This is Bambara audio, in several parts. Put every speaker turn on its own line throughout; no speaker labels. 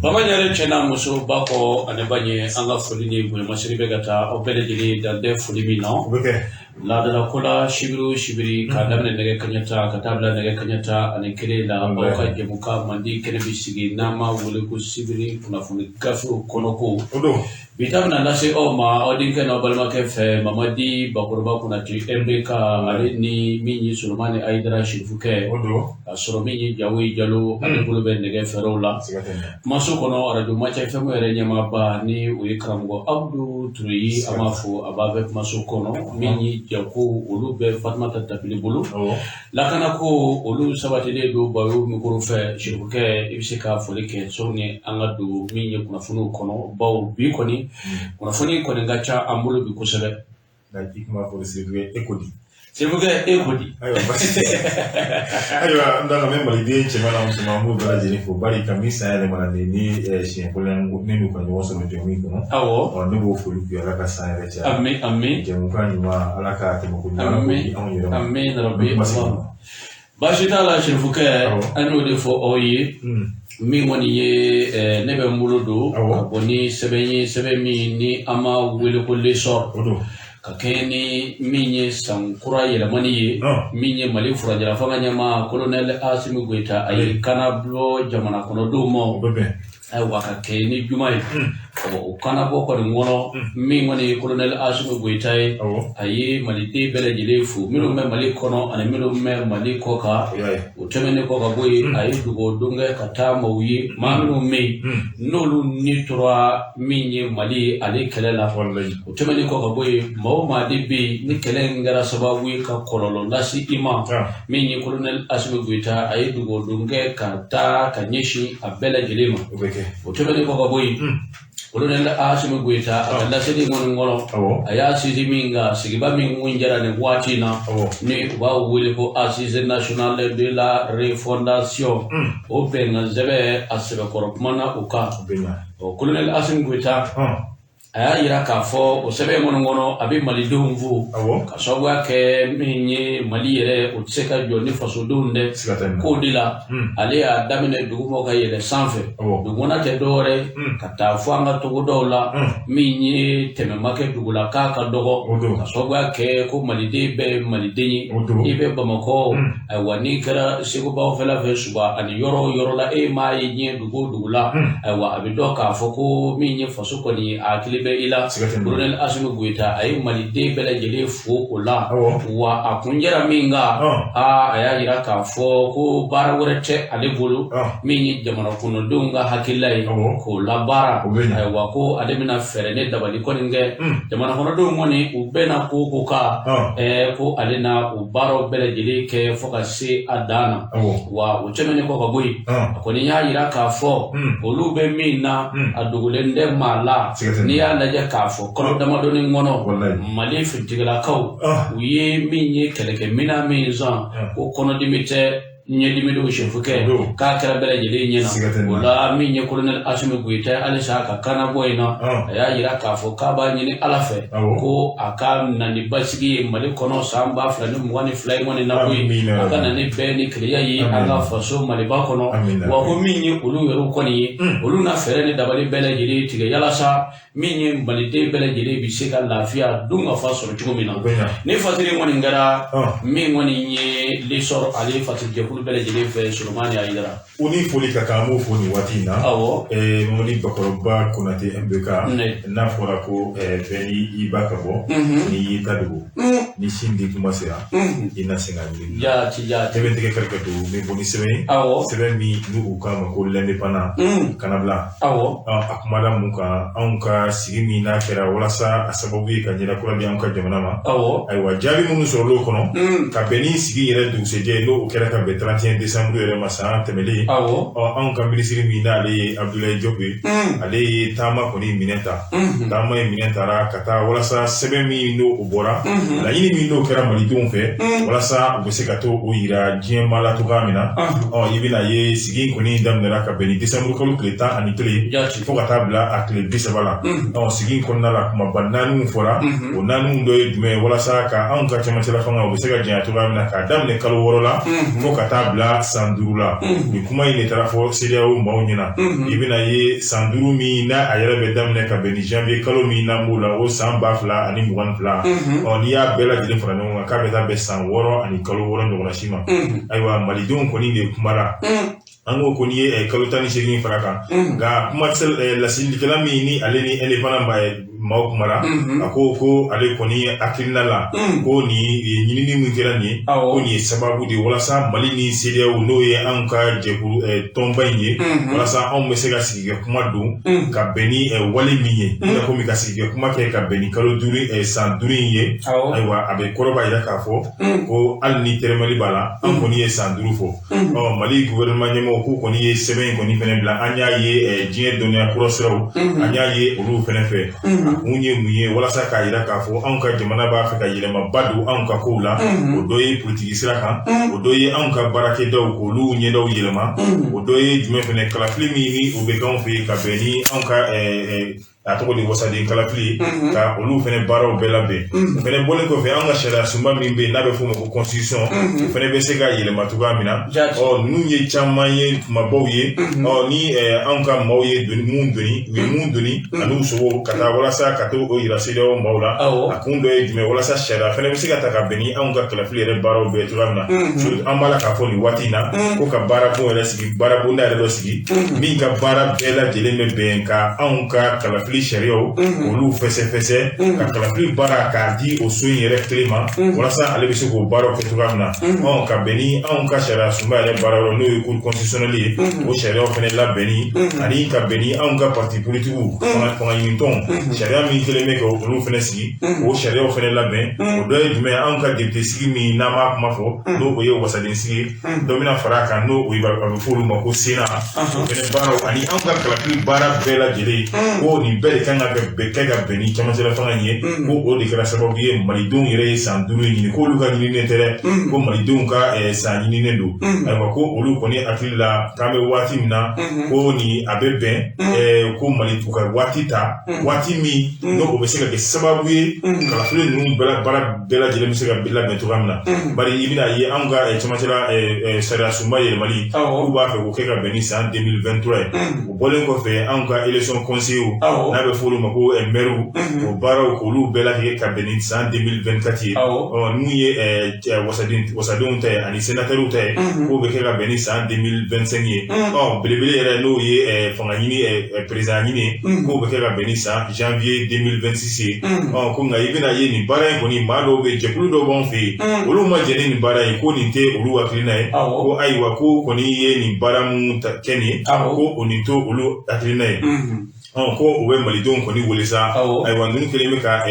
Baba ɲare, cɛ n'a muso, ba kɔ ani ba ɲɛ, an ka foli ni bonyamasegin bɛ ka taa aw bɛɛ lajɛlen dan tɛ foli min na.
O bɛ kɛ.
Laadala ko la, sibiri o sibiri, k'a daminɛ nɛgɛ kaɲɛ 10 ka taa bila nɛgɛ kaɲɛ 11 la, aw ka jɛmukan mandi kɛnɛ bɛ sigi n'an b'a wele ko sibiri kunnafoni gafew kɔnɔko.
O don.
Bi ta bɛna lase aw ma aw denkɛ n'aw balimakɛ fɛ, Mamadi Bakɔrɔba Konate MBK, ale ni min ye Solomani Ayidara Sirifukɛ.
O don.
K'a sɔrɔ min ye Jawoyi Jalo, ale bolo bɛ nɛgɛ fɛrɛw la.
Siga tɛ nin na.
Kumaso kɔnɔ, arajo Macɛ FM yɛrɛ ɲɛmaaba ni o ye karamɔgɔ Abudu Ture ye, an b'a fo, a b'a bɛ kumaso kɔnɔ. Min ye jako, olu bɛ Fatumata Dabili bolo. Lakanako, olu sabatilen don Bayo mikoro fɛ. Sirifukɛ, i bɛ se ka foli kɛ sɔnni an ka don min ye kunnafoniw kɔnɔ, bawo bi kɔni kunnafoni kɔni ka ca an bolo bi kosɛbɛ.
Nka i tun b'a fɔ Sirifukɛ, e ko di?
Sirifukɛ, e ko di?
Ayiwa, basi tɛ. Ayiwa, n da bɛ maliden cɛman n'a musoman, an b'u bɛɛ lajɛlen fo, bari kabi san yɛlɛmana nin ni siɲɛ fɔlɔ ye ne n'u ka ɲɔgɔn sɔrɔ jɛmu in kɔnɔ. Ɔ, ne b'o foli k'u ye, Ala ka san yɛrɛ caya.
Ami, ami.
Jɛmukan ɲuman, Ala ka tɛmɛ ko ɲuman, Ala k'o di anw yɛrɛ ma.
Ami rabi.
Kuma sigi.
Baasi t'a la, Sirifukɛ. An y'o de fɔ aw ye. Min kɔni ye ne bɛ n bolo don ka bɔ ni sɛbɛn ye, sɛbɛn min ni an b'a wele ko L'Essor.
O don.
Ka kɛɲɛ ni min ye san kura yɛlɛmani ye, min ye Mali furancɛla fanga ɲɛmaa Colonel Asimi Goyita, a ye kana bɔ jamana kɔnɔdenw ma.
O bɛ bɛn.
Ayiwa, ka kɛɲɛ ni juma ye, o kanabɔ kɔni kɔnɔ, min kɔni ye Colonel Asimi Goyita ye, a ye maliden bɛɛ lajɛlen fo, minnu bɛ Mali kɔnɔ ani minnu bɛ Mali kɔ kan.
O y'a ye.
O tɛmɛnen kɔ ka bɔ yen, a ye dugawu kɛ ka taa maaw ye, maa minnu bɛ yen n'olu ni tora min ye Mali ye ale kɛlɛ la. O tɛmɛnen kɔ ka bɔ yen, maa o maa de bɛ yen ni kɛlɛ in kɛra sababu ye ka kɔlɔlɔ lase i ma, min ye Colonel Asimi Goyita, a ye dugawu kɛ ka taa ka ɲɛsin a bɛɛ lajɛlen ma.
O bɛ kɛ.
O tɛmɛnen kɔ ka bɔ yen, Colonel Asimi Goyita, a ka laseli kɔni kɔnɔ, a y'a sinsin min kan, sigiba min kun jɛra nin waati in na, ni u b'a wele ko Assise nationale de la refondation, o bɛnkan sɛbɛn, a sɛbɛkɔrɔ kumana o kan.
O bɛ ɲa.
Ɔ, Colonel Asimi Goyita, a y'a yira k'a fɔ o sɛbɛn kɔni kɔnɔ, a bɛ malidenw fo ka sababuya kɛ min ye Mali yɛrɛ, o tɛ se ka jɔ ni fasodenw dɛ.
Siga tɛ nin na.
K'o de la, ale y'a daminɛ duguma ka yɛlɛ sanfɛ. Dugumana tɛ dɔwɛrɛ ye, ka taa fɔ an ka togodaw la, min ye tɛmɛ ma kɛ dugu la k'a ka dɔgɔ,
O don.
ka sababuya kɛ ko maliden bɛɛ ye maliden ye.
O don.
I bɛ Bamakɔ, ayiwa, n'i kɛra Segu bawfɛla fɛ, Suba ani yɔrɔ o yɔrɔ la, e m'a ye diɲɛ dugu o dugu la, ayiwa, a bɛ dɔn k'a fɔ ko min ye faso kɔni ye, a hakili bɛ i la.
Siga tɛ nin na.
Colonel Asimi Goyita, a ye maliden bɛɛ lajɛlen fo o la. Wa a kun jɛra min kan, aa, a y'a yira k'a fɔ ko baara wɛrɛ tɛ ale bolo, min ye jamana kɔnɔdenw ka hakilila ye, k'o labaara.
O bɛ ɲa.
Ayiwa, ko ale bɛna fɛɛrɛ ni dabali kɔni kɛ, jamana kɔnɔdenw kɔni u bɛna ko ko kan, ko ale na o baaraw bɛɛ lajɛlen kɛ fo ka se a dan na. Wa o tɛmɛnen kɔ ka bɔ yen, a kɔni y'a yira k'a fɔ olu bɛ min na, a dogolen tɛ maa la.
Siga tɛ nin
N'i
na.
y'a lajɛ k'a fɔ kalo damadɔni kɔnɔ, Mali finitigilakaw, u ye min ye kɛlɛkɛminɛn min san, ko kɔnɔdimi tɛ, ɲɛdimi don, sefukɛ,
O don.
k'a kɛra bɛɛ lajɛlen
Siga tɛ
ɲɛna.
nin
O
na.
la, min ye Colonel Asimi Goyita ye, halisa ka kanabɔ in na, a y'a yira k'a fɔ k'a b'a ɲini Ala fɛ ko a ka na ni basigi ye Mali kɔnɔ san 2022 in kɔni na koyi,
Amina.
a ka na ni bɛn ni kelenya ye an ka faso Maliba kɔnɔ.
Amina.
Wa ko min ye olu yɛrɛw kɔni ye, olu na fɛɛrɛ ni dabali bɛɛ lajɛlen tigɛ yalasa min ye maliden bɛɛ lajɛlen bɛ se ka lafiya dun ka fa sɔrɔ cogo min na.
O bɛ ɲa.
Ni fasiri kɔni kɛra min kɔni ye L'Essor, ale fasiri jɛkulu bɛɛ lajɛlen fɛ, Solomani Ayidara.
U ni foli ka kan, an b'o fo nin waati in na. Mamadi Bakɔrɔba Konate MBK, n'a fɔra ko bɛɛ ni i ba ka bɔ, n'i y'i ta dogo, ni sin di kuma sera, i na sen ka ɲini.
Jaati jaati.
Ne bɛ n tɛgɛ kari ka don n bɛ bɔ ni sɛbɛn ye. Sɛbɛn min n'u k'a ma ko L'Indépendant, kanabila. A kumada mun kan? Anw ka sigi min n'a kɛra walasa a sababu ye ka ɲɛda kura di anw ka jamana ma. Ayiwa, jaabi minnu sɔrɔla o kɔnɔ, ka bɛn ni sigi yɛrɛ dugusɛjɛ, n'o kɛra ka bɛn 31 décembre yɛrɛ ma san tɛmɛnen. Ɔ, anw ka minisiri min n'ale ye Abdoulaye Diop ye, ale ye taama kɔni minɛ ta. Taama in minɛ tara ka taa walasa sɛbɛn min n'o o bɔra, laɲini Laɲini min n'o kɛra malidenw fɛ walasa u bɛ se ka to o yira diɲɛ maa la cogoya min na. Ɔ, i bɛna ye sigi in kɔni daminɛra ka bɛn ni décembre kalo tile 11 fo ka taa bila a tile 30 la. Ɔ, sigi in kɔnɔna la, kumaba naani fɔra. O naani dɔ ye jumɛn ye? Walasa ka anw ka cɛmancɛla fanga, u bɛ se ka janya cogoya min na, k'a daminɛ kalo 6 la fo ka taa bila san 5 la. Nin kuma in de taara fɔ CEDEAO maaw ɲɛna. I bɛna ye san 5 min n'a a yɛrɛ bɛ daminɛ ka bɛn ni janvier kalo min n'an b'o la, o san 2022. Ɔ, n'i y'a bɛɛ lajɛlen fara ɲɔgɔn kan, k'a bɛ taa bɛn san 6 ani kalo 6 ɲɔgɔnna si ma. Ayiwa, malidenw kɔni de kumara. An ko n'i ye kalo 18 fara kan. Nka kuma lasilikɛla min ni ale ni Indépendant maaw kumara, a ko ko ale kɔni hakilina la, ko nin ɲinini min kɛra nin ye, ko nin ye sababu de ye walasa Mali ni CEDEAO, n'o ye anw ka jɛkulu tɔnba in ye, walasa anw bɛ se ka sigi kɛ kuma don ka bɛn ni wale min ye, i n'a komi ka sigi kɛ kuma kɛ ka bɛn ni kalo 5, san 5 in ye. Ayiwa, a bɛ kɔrɔ b'a jira k'a fɔ ko hali ni tɛrɛmɛli b'a la, an kɔni ye san 5 fɔ. Ɔ, Mali gouvernement ɲɛmɔgɔw k'u kɔni ye sɛbɛn in kɔni fɛnɛ bila. An y'a ye diɲɛ dɔnniya kura siraw, an y'a ye olu fɛnɛ fɛ. A kun ye mun ye? Walasa k'a jira k'a fɔ anw ka jamana b'a fɛ ka yɛlɛmaba don anw ka kow la. O dɔ ye politiki sira kan, o dɔ ye anw ka baarakɛdaw k'olu ɲɛdaw yɛlɛma, o dɔ ye jumɛn fɛnɛ? Kalafili min ni o bɛ k'anw fɛ yen ka bɛn ni anw ka a tɔgɔ di, wasaden kalafili, ka olu fɛnɛ baaraw bɛɛ labɛn. O fɛnɛ bɔlen kɔfɛ, an ka sariya sunba min bɛ yen n'a bɛ f'o ma ko constitution, o fɛnɛ bɛ se ka yɛlɛma cogoya min na. Ɔ, ninnu ye caman ye, kumabaw ye. Ɔ, ni anw ka maaw ye doni mun doni, u ye mun doni ani sogo ka taa walasa ka to o yira CEDEAO maaw la. A kun dɔ ye jumɛn? Walasa sariya fɛnɛ bɛ se ka ta ka bɛn ni anw ka kalafili yɛrɛ baaraw bɛɛ cogoya min na. An b'a la k'a fɔ nin waati in na ko ka baarabon yɛrɛ sigi, baarabonda yɛrɛ dɔ sigi min ka baara bɛɛ lajɛlen bɛ bɛn ka anw ka kalafili sariyaw olu fɛsɛfɛsɛ, ka kalafili baara k'a di o so in yɛrɛ kelen ma, walasa ale bɛ se k'o baaraw kɛ cogoya min na. Ɔ, ka bɛn ni anw ka sariya sunba yɛrɛ baara yɔrɔ, n'o ye cour constitutionnelle ye, o sariyaw fɛnɛ labɛnni, ani ka bɛn ni anw ka parti politigiw, fanga ɲinitɔnw, sariya min kelen bɛ ka olu fɛnɛ sigi, o sariyaw fɛnɛ labɛn. O dɔ ye jumɛn ye? Anw ka député sigi min n'an b'a kuma fɔ, n'o o ye wasaden sigi, dɔ bɛna fara a kan, n'o o ye a bɛ fɔ olu ma ko Sénat, o fɛnɛ baaraw, ani anw ka kalafili baara bɛɛ lajɛlen, ko nin bɛɛ de kan ka kɛ ka bɛn ni camancɛla fanga in ye. Ko o de kɛra sababu ye malidenw yɛrɛ ye san 5 ɲini, k'olu ka ɲininen tɛ dɛ, ko malidenw ka san ɲininen don. Ayiwa, ko olu kɔni hakili la k'an bɛ waati min na, ko nin a bɛ bɛn ko Mali u ka waati ta, waati min n'o o bɛ se ka kɛ sababu ye kalafili ninnu baara bɛɛ lajɛlen bɛ se ka labɛn cogoya min na. Bari i bɛna ye anw ka camancɛla sariya sunba yɛlɛmali, k'u b'a fɛ k'o kɛ ka bɛn ni san 2023 ye. O bɔlen kɔfɛ, anw ka élection conseillers, n'a bɛ fɔ olu ma ko maires, o baaraw k'olu bɛɛ lajɛlen ka bɛn ni san 2024 ye. Ɔ, mun ye wasadenw ta ye ani sénateurs ta ye, k'o bɛ kɛ ka bɛn ni san 2025 ye. Ɔ, belebele yɛrɛ, n'o ye fanga ɲini, président ɲini ye, k'o bɛ kɛ ka bɛn ni san janvier 2026 ye. Ɔ, ko nka i bɛna ye nin baara in kɔni, maa dɔw bɛ yen, jɛkulu dɔw b'anw fɛ yen, olu ma jɛn ni nin baara ye, ko nin tɛ olu hakilina ye. Ko ayiwa, ko kɔni ye nin baara mun kɛ nin ye, ko o nin to olu hakilina ye. Ɔ, ko o bɛ malidenw kɔni wele sa. Ayiwa, ninnu kɛlen bɛ ka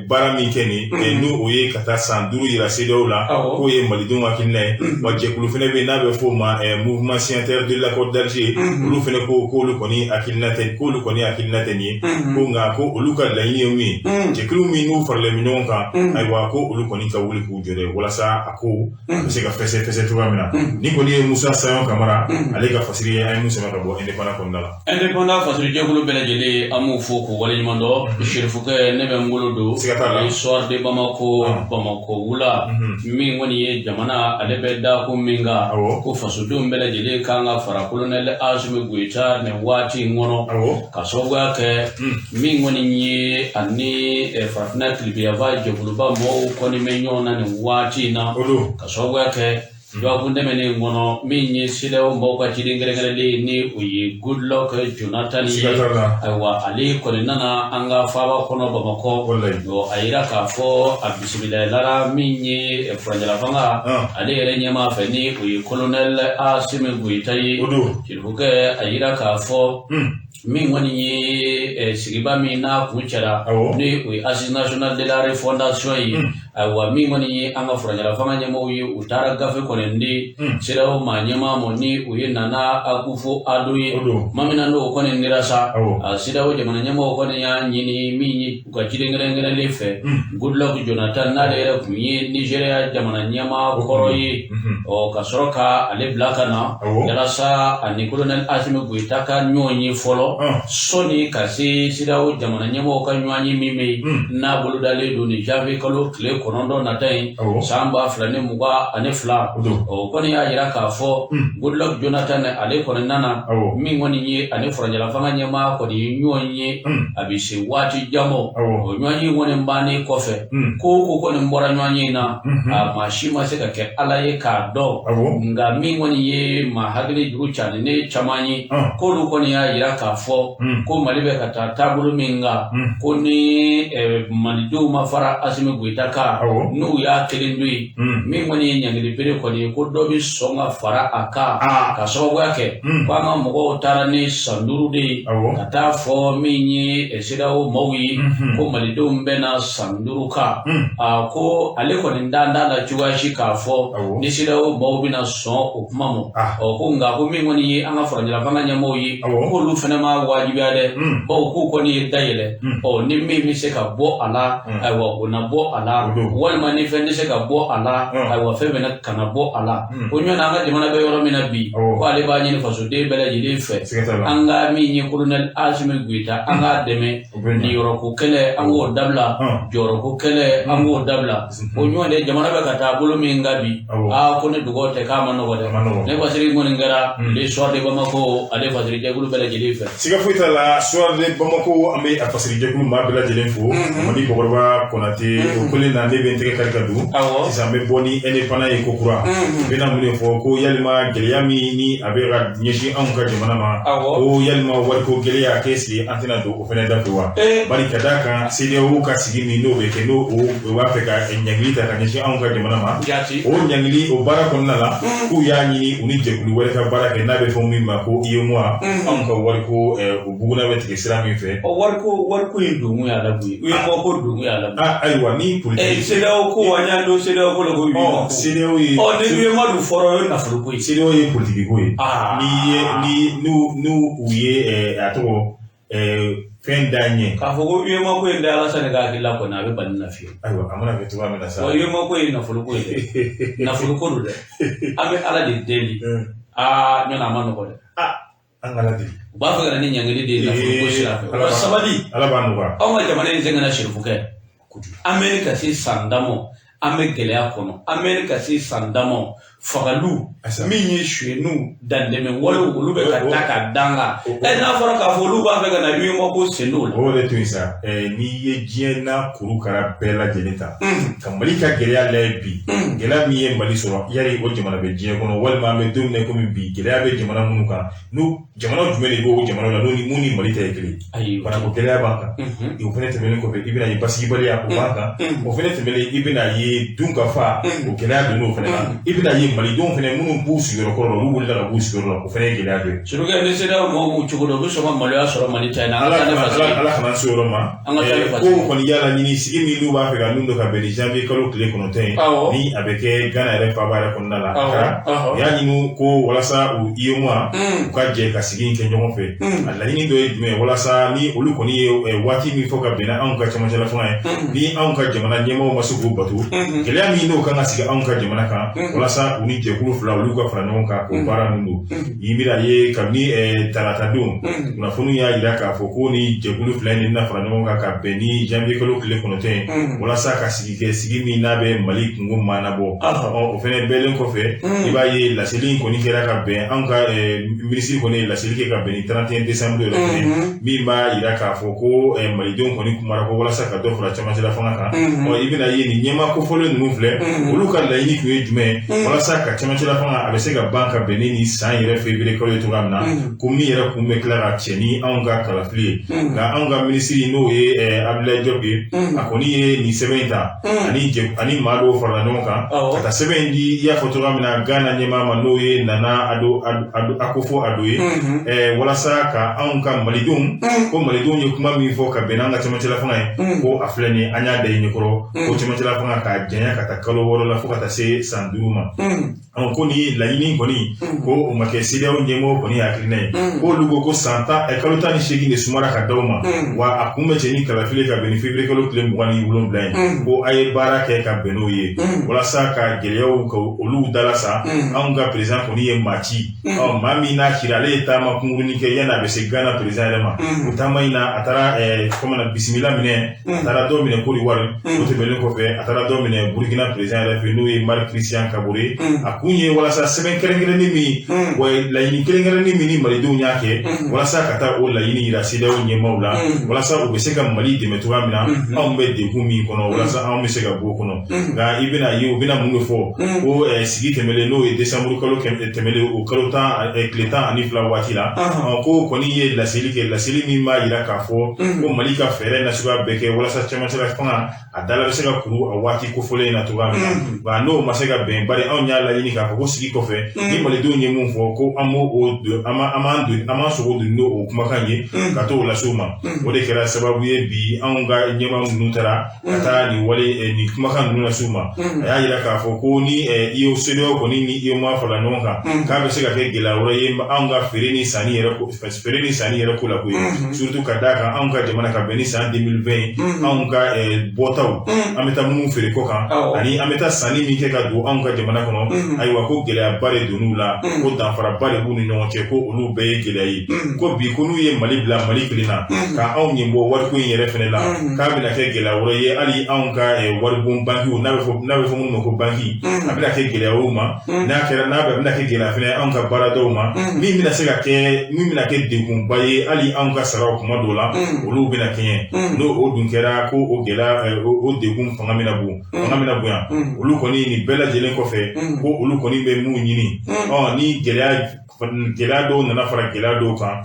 baara min kɛ nin, n'o o ye ka taa san 5 yira CEDEAO la, k'o ye malidenw hakilina ye. Wa jɛkulu fɛnɛ bɛ yen n'a bɛ f'o ma Mouvement signataire de l'accord d'Alger, olu fɛnɛ ko k'olu kɔni hakilina tɛ, k'olu kɔni hakilina tɛ nin ye. Ko nka ko olu ka laɲini ye min ye, jɛkulu min n'u faralen bɛ ɲɔgɔn kan, ayiwa, ko olu kɔni ka wuli k'u jɔ dɛ, walasa a ko a bɛ se ka fɛsɛ fɛsɛ cogoya min na. Ni kɔni ye Musa Sayon Kamara ale ka fasiri ye, an ye mun sɛbɛn ka bɔ Indépendant kɔnɔna la.
Indépendant fasiri jɛkulu bɛɛ lajɛlen, an b'u fo k'u waleɲuman dɔn. Serifukɛ, ne bɛ n bolo don
Siga t'a la.
Soir de Bamako, Bamako wula min kɔni ye jamana ale bɛ da ko min kan, ko fasodenw bɛɛ lajɛlen kan ka fara colonel Assimi Goïta nin waati in kɔnɔ, ka sababuya kɛ min kɔni ye ani farafinna tilebinyanfan jɛkuluba mɔgɔw kɔni bɛ ɲɔgɔn na nin waati in na,
O don.
ka sababuya kɛ dɔgɔkun tɛmɛnen kɔnɔ, min ye CEDEAO mɔgɔw ka ciden kɛrɛnkɛrɛnlen, ni o ye Goodluck Jonathan ye.
Siga t'a la.
Ayiwa, ale kɔni nana an ka faaba kɔnɔ Bamakɔ. A yira k'a fɔ a bisimilayira min ye furancɛla fanga ale yɛrɛ ɲɛmaa fɛ, ni o ye colonel Assimi Goïta ye.
O don.
Serifukɛ, a yira k'a fɔ Min kɔni ye sigiba min n'a kuncɛra, ni o ye Assise nationale de la refondation ye, ayiwa, min kɔni ye an ka furancɛla fanga ɲɛmaaw ye, u taara gafe kɔni di CEDEAO maa ɲɛmaa ma, ni o ye Nana Akufo Addo ye. Tuma min na n'o kɔni dira sa, a CEDEAO jamana ɲɛmaaw kɔni y'a ɲini min ye u ka ciden kɛrɛnkɛrɛnlen fɛ, Goodluck Jonathan, n'ale yɛrɛ tun ye Nigéria jamana ɲɛmaa kɔrɔ ye, ɔ ka sɔrɔ ka ale bila ka na yalasa ani colonel Assimi Goïta ka ɲɔgɔn ye fɔlɔ, sɔnni ka se CEDEAO jamana ɲɛmɔgɔw ka ɲɔgɔn ye min bɛ yen n'a bolodalen don nin janvier kalo tile 9 nata in san 2022. O kɔni y'a jira k'a fɔ Goodluck Jonathan, ale kɔni nana, min kɔni ye ani furancɛla fanga ɲɛmaa kɔni ye ɲɔgɔn ye, a bɛ se waati jan bɔ. O ɲɔgɔn ye kɔni bannen kɔfɛ, ko o ko kɔni bɔra ɲɔgɔn ye na, a maa si ma se ka kɛ Ala ye k'a dɔn. Nka min kɔni ye maa hakili juru cani ne caman ye, k'olu kɔni y'a jira k'a fɔ ko Mali bɛ ka taa taabolo min kan, ko ni malidenw ma fara Assimi Goïta kan, n'u y'a kelen to yen, min kɔni ye ɲangili bere kɔni ye, ko dɔ bɛ sɔn ka fara a kan, ka sababuya kɛ ko an ka mɔgɔw taara ni san 5 de ye ka taa fɔ min ye CEDEAO maaw ye ko malidenw bɛna san 5 kan. A ko ale kɔni dan t'a la cogoya si k'a fɔ ni CEDEAO maaw bɛna sɔn o kuma ma. Ɔ ko nka ko min kɔni ye an ka furancɛla fanga ɲɛmɔgɔw ye, k'olu fana ma wajibiya dɛ, bawo k'u kɔni ye da yɛlɛ. Ɔ ni min bɛ se ka bɔ a la, ayiwa, o na bɔ a la, walima ni fɛn tɛ se ka bɔ a la, ayiwa, fɛn fana kana bɔ a la. Ko ɲɔgɔn an ka jamana bɛ yɔrɔ min na bi, ko ale b'a ɲini fasoden bɛɛ lajɛlen fɛ, an ka min ye colonel Assimi Goïta, an k'a dɛmɛ. Niyɔrɔko kɛlɛ, an k'o dabila. Jɔyɔrɔko kɛlɛ, an k'o dabila. Ko ɲɔgɔn de jamana bɛ ka taa bolo min kan bi, aa, ko ni dugawu tɛ, k'a ma nɔgɔ dɛ. Ne fasiri kɔni kɛra Le Soir de Bamako, ale fasiri jɛkulu bɛɛ lajɛlen fɛ.
Siga foyi t'a la, Soir de Bamako, an bɛ a fasiri jɛkulu maa bɛɛ lajɛlen fo. Mali Bakɔrɔba Konate, o kelen na ne bɛ n tɛgɛ kari ka don. Sisan n bɛ bɔ ni Indépendant ye ko kura. N bɛna mun de fɔ? Ko yalima gɛlɛya min ni a bɛ ka ɲɛsin anw ka jamana ma, ko yalima wariko gɛlɛya, k'est ce que an tɛna don o fana da fɛ wa? Bari ka d'a kan, CEDEAO ka sigi min n'o bɛ kɛ, n'o o b'a fɛ ka ɲangili ta ka ɲɛsin anw ka jamana ma, o ɲangili o baara kɔnɔna la, k'u y'a ɲini u ni jɛkulu wɛrɛ ka baara kɛ n'a bɛ fɔ min ma ko UEMOA, anw ka wariko o buguna bɛ tigɛ sira min fɛ.
Ɔ wariko in donkun y'a la koyi, UEMOA ko donkun y'a la.
Ayiwa, ni
politique. CEDEAO ko, an y'a don CEDEAO ko la ko UEMOA ko.
CEDEAO ye.
Ɔ ni UEMOA dun fɔra, o ye nafolo ko ye.
CEDEAO ye politique ko ye. Ni ye ni n'u n'u u ye a tɔgɔ fɛn da ɲɛ.
K'a fɔ ko UEMOA ko in tɛ Alasani ka hakilila kɔni, a bɛ bali na fiyewu.
Ayiwa, a mana kɛ cogoya min na sa.
Wa UEMOA ko ye nafolo ko ye dɛ, nafolo ko don dɛ. An bɛ Ala de deli. Aa, ɲɔnɔ a ma nɔgɔ dɛ.
An ka Ala deli.
U b'a fɛ ka na ni ɲangili de ye nafolo ko sira fɛ. U ka sabali.
Ala b'a nɔgɔya.
Anw ka jamana in sɛgɛnna sirifukɛ. An bɛ ka se san dama, an bɛ gɛlɛya kɔnɔ. An bɛ ka se san dama, fagaliw min ye suyɛniw, dantɛmɛ walew, olu bɛ ka taa ka dan kan. Ɛ n'a fɔra k'a fɔ olu b'a fɛ ka na UEMOA ko sen don o la.
O de to yen sa, n'i ye diɲɛ n'a kurukara bɛɛ lajɛlen ta ka Mali ka gɛlɛya lajɛ bi, gɛlɛya min ye Mali sɔrɔ, yali o jamana bɛ diɲɛ kɔnɔ, walima an bɛ don min na komi bi, gɛlɛya bɛ jamana minnu kan, n'u jamana jumɛn de b'o jamana la n'o ni mun ni Mali ta ye kelen ye? Banako gɛlɛya b'an kan. O fana tɛmɛnen kɔfɛ, i bɛna ye basigibaliya, o b'an kan. O fana tɛmɛnen, i bɛna ye dunkafa, o gɛlɛya donn'o fana na. I bɛna ye malidenw fana minnu b'u sigiyɔrɔ kɔrɔ la, olu wulila ka b'u sigiyɔrɔ la, o fana ye gɛlɛya dɔ ye.
Surukɛ, ni CEDEAO mɔgɔw b'u cogo dɔn, u bɛ sɔn ka maloya sɔrɔ Mali ta in na.
Ala kana se o yɔrɔ ma.
An ka taa ni
ko kɔni y'a laɲini sigi min n'u b'a fɛ ka min don ka bɛn ni janvier kalo tile 9 ye, ni a bɛ kɛ Ghana yɛrɛ faaba yɛrɛ kɔnɔna la, u y'a ɲini ko walasa u UEMOA u ka jɛ ka sigi in kɛ ɲɔgɔn fɛ. A laɲini dɔ ye jumɛn ye? Walasa ni olu kɔni ye waati min fɔ ka bɛn n'anw ka cɛmancɛla fanga ye, ni anw ka jamana ɲɛmaaw ma se k'o bato, gɛlɛya min n'o kan ka sigi anw ka jamana kan, walasa u ni jɛkulu fila olu ka fara ɲɔgɔn kan k'o baara ninnu don. I bɛna ye kabini tarata don, kunnafoniw y'a jira k'a fɔ ko ni jɛkulu fila in de bɛna fara ɲɔgɔn kan ka bɛn ni janvier kalo tile 9 ye, walasa ka sigi kɛ, sigi min n'a bɛ Mali kungo maanabɔ. O fana bɛɛlen kɔfɛ, i b'a ye laseli in kɔni kɛra ka bɛn, anw ka minisiri kɔni ye laseli kɛ ka bɛn ni 31 décembre yɛrɛ fɛnɛ, min b'a jira k'a fɔ ko malidenw kɔni kumara ko walasa ka dɔ fara cɛmancɛla fanga kan. Ɔ i bɛna ye nin ɲɛmaa kofɔlen ninnu filɛ, olu ka laɲini tun ye jumɛn ye? Walasa Walasa ka cɛmancɛla fanga a bɛ se ka ban ka bɛn ni san yɛrɛ février kalo ye cogoya min na, ko min yɛrɛ kun bɛ tila ka cɛ ni anw ka kalafili ye. Nka anw ka minisiri, n'o ye Abdoulaye Diop ye, a kɔni ye nin sɛbɛn in ta ani maa dɔw farala ɲɔgɔn kan ka taa sɛbɛn in di, i y'a fɔ cogoya min na, Ghana ɲɛmaa ma, n'o ye Nana Ado Akufo Addo ye, walasa ka anw ka malidenw, ko malidenw ye kuma min fɔ ka bɛn n'an ka cɛmancɛla fanga ye, ko a filɛ nin ye, an y'a da i ɲɛkɔrɔ, ko cɛmancɛla fanga k'a janya ka taa kalo 6 la fo ka taa se san 5 ma. Ko ni laɲini kɔni, ko o ma kɛ CEDEAO ɲɛmɔgɔ kɔni hakilina ye, k'olu ko ko san 10, kalo 18 de sumara ka d'aw ma, wa a kun bɛ cɛ ni kalafili ka bɛn ni février kalo tile 27 ye, ko a ye baara kɛ ka bɛn n'o ye walasa ka gɛlɛyaw ka olu dalasa. Anw ka président kɔni ye maa ci, ɔ maa min n'a cira, ale ye taama kunkurunin kɛ yanni a bɛ se Ghana président yɛrɛ ma. O taama in na, a taara comme bisimila minɛ, a taara dɔ minɛ Côte d'Ivoire. O tɛmɛnen kɔfɛ, a taara dɔ minɛ Burkina président yɛrɛ fɛ, n'o ye Marc Christian Kaboré. A kun ye walasa sɛbɛn kɛrɛnkɛrɛnnin min, wa laɲini kɛrɛnkɛrɛnnin min ni malidenw y'a kɛ, walasa ka taa o laɲini yira CEDEAO ɲɛmaaw la, walasa u bɛ se ka Mali dɛmɛ cogoya min na, anw bɛ degun min kɔnɔ, walasa anw bɛ se ka bɔ o kɔnɔ. Nka i bɛna ye u bɛna mun de fɔ? Ko sigi tɛmɛnen, n'o ye décembre kalo tɛmɛnen, o kalo 10, tile 12 waati la, ko kɔni ye laseli kɛ, laseli min b'a yira k'a fɔ ko Mali ka fɛɛrɛ nasuguya bɛɛ kɛ walasa cɛmancɛla fanga a dala bɛ se ka kuru a waati kofɔlen in na cogoya min na. Nka n'o ma se ka bɛn, bari anw y'a laɲini k'a fɔ ko sigi kɔfɛ, ni malidenw ye mun fɔ, ko an b'o o don, an b'an don, an b'an sogo don n'o kumakan ye ka t'o lase u ma. O de kɛra sababu ye bi anw ka ɲɛmaa ninnu taara ka taa nin wale, nin kumakan ninnu lase u ma. A y'a yira k'a fɔ ko ni i ye CEDEAO kɔni ni UEMOA fara ɲɔgɔn kan, k'a bɛ se ka kɛ gɛlɛya wɛrɛ ye anw ka feere ni sanni yɛrɛ ko, feere ni sanni yɛrɛ ko la koyi, surtout ka d'a kan anw ka jamana ka bɛn ni san 2020, anw ka bɔtaw, an bɛ taa minnu feere kɔ kan ani an bɛ taa sanni min kɛ ka don anw ka jamana kɔnɔ, ayiwa, ko gɛlɛyaba de donn'u la, ko danfaraba de b'u ni ɲɔgɔn cɛ, ko olu bɛɛ ye gɛlɛya ye. Ko bi, ko n'u ye Mali bila Mali kelen na ka anw ɲɛ bɔ wariko in yɛrɛ fɛnɛ la, k'a bɛna kɛ gɛlɛya wɛrɛ ye hali anw ka waribon bankiw, n'a bɛ fɔ minnu ma ko banki, a bɛna kɛ gɛlɛya wɛrɛw ma. N'a kɛra n'a bɛna kɛ gɛlɛya fɛnɛ anw ka baaradaw ma, min bɛna se ka kɛ, min bɛna kɛ degunba ye hali anw ka saraw kuma dɔw la, olu bɛna kɛɲɛ n'o o dun kɛra, ko o gɛlɛya, o degun fanga bɛna bon, fanga bɛna bonya olu kɔni. Nin bɛɛ lajɛlen kɔfɛ, ko olu kɔni bɛ mun ɲini? Ɔ ni gɛlɛya dɔw nana fara gɛlɛya dɔw kan,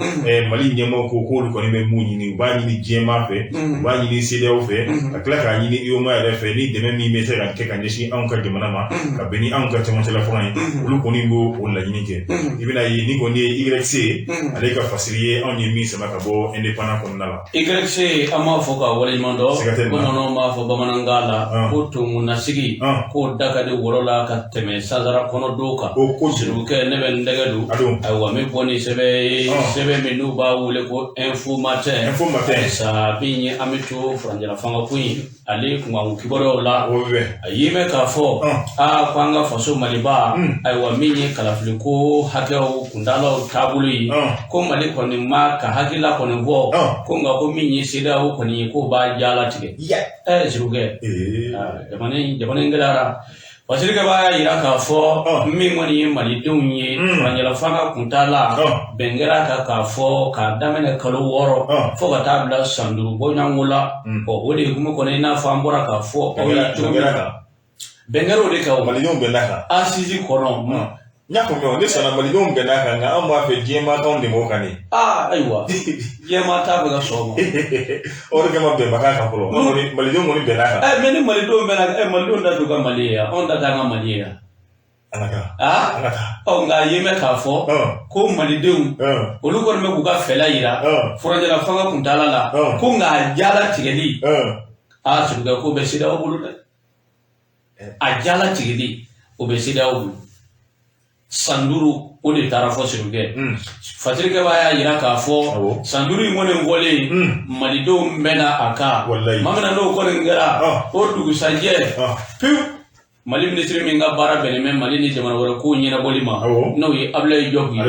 Mali ɲɛmɔgɔw ko k'olu kɔni bɛ mun ɲini? U b'a ɲini diɲɛmaa fɛ, u b'a ɲini CEDEAO fɛ, ka tila k'a ɲini UEMOA yɛrɛ fɛ, ni dɛmɛ min bɛ se ka kɛ ka ɲɛsin anw ka jamana ma ka bɛn ni anw ka cɛmancɛla fanga ye, olu kɔni b'o o laɲini kɛ. I bɛna ye ni kɔni ye YC ale ka fasiri ye, anw ye min sama ka bɔ Indépendant kɔnɔna la.
YC, an b'a fɔ ka waleɲuman dɔn.
Siga tɛ nin na.
Bamananw b'a fɔ bamanankan la ko tomunasigi k'o da ka di wɔlɔ la ka tɛmɛ sansara kɔnɔ don kan.
O ko
Sirikɛ, ne bɛ n tɛgɛ don.
A don.
Ayiwa, n bɛ bɔ ni sɛbɛn ye, sɛbɛn min n'u b'a wele ko Info Matin.
Info Matin.
Sa min ye, an bɛ to furancɛla fanga ko in ale kunkanko kibaruyaw la.
O bɛ
A ye mɛn k'a fɔ aa, ko an ka faso Maliba, ayiwa, min ye kalafili ko hakɛw kundalaw taabolo ye, ko Mali kɔni ma ka hakilila kɔni bɔ, ko nka ko min ye CEDEAO kɔni ye, k'o b'a jalatigɛ. Sirikɛ, jamana in gɛlɛyara. Fasirikɛ b'a yira k'a fɔ min kɔni ye malidenw ye, furancɛla fanga kuntala bɛn kɛra kan k'a fɔ k'a daminɛ kalo 6 fo ka taa bila san 5 bɔɲɔgɔnko la. Ɔ, o de ye hukumu kɔnɔ, i n'a fɔ an bɔra k'a fɔ aw ye cogo min
kan,
bɛn kɛra o de kan o.
Malidenw bɛn'a kan.
Assise kɔnɔ.
N y'a faamuya, ne sɔnna, malidenw bɛn'a kan, nka anw b'a fɛ diɲɛmaa k'anw dɛmɛ o kan de.
Aa, ayiwa, diɲɛmaa t'a fɛ ka sɔn o ma.
O de kama bɛnba k'a kan fɔlɔ. Malidenw kɔni bɛn'a kan.
Ɛ, mɛ ni malidenw bɛnna, ɛ, malidenw da t'u ka Mali ye yan, anw da t'an ka Mali ye yan.
An ka taa.
Aa.
An ka taa.
Ɔ, nka a ye mɛn k'a fɔ ko malidenw, olu kɔni bɛ k'u ka fɛla yira furancɛla fanga kuntala la, ko nka a jala tigɛli, aa, Sirikɛ, ko bɛ CEDEAO bolo dɛ. A jala tigɛli, o bɛ CEDEAO bolo. San 5, o de taara fɔ. Sirikɛ, Fasirikɛ b'a y'a yira k'a fɔ san 5 in kɔni fɔlen, malidenw bɛna a kan. Maa min na n'o kɔni kɛra, o dugusajɛ pewu, Mali minisiri min ka baara bɛnnen bɛ Mali ni jamana wɛrɛ kow ɲɛnabɔli ma, n'o ye Abdoulaye Diop ye,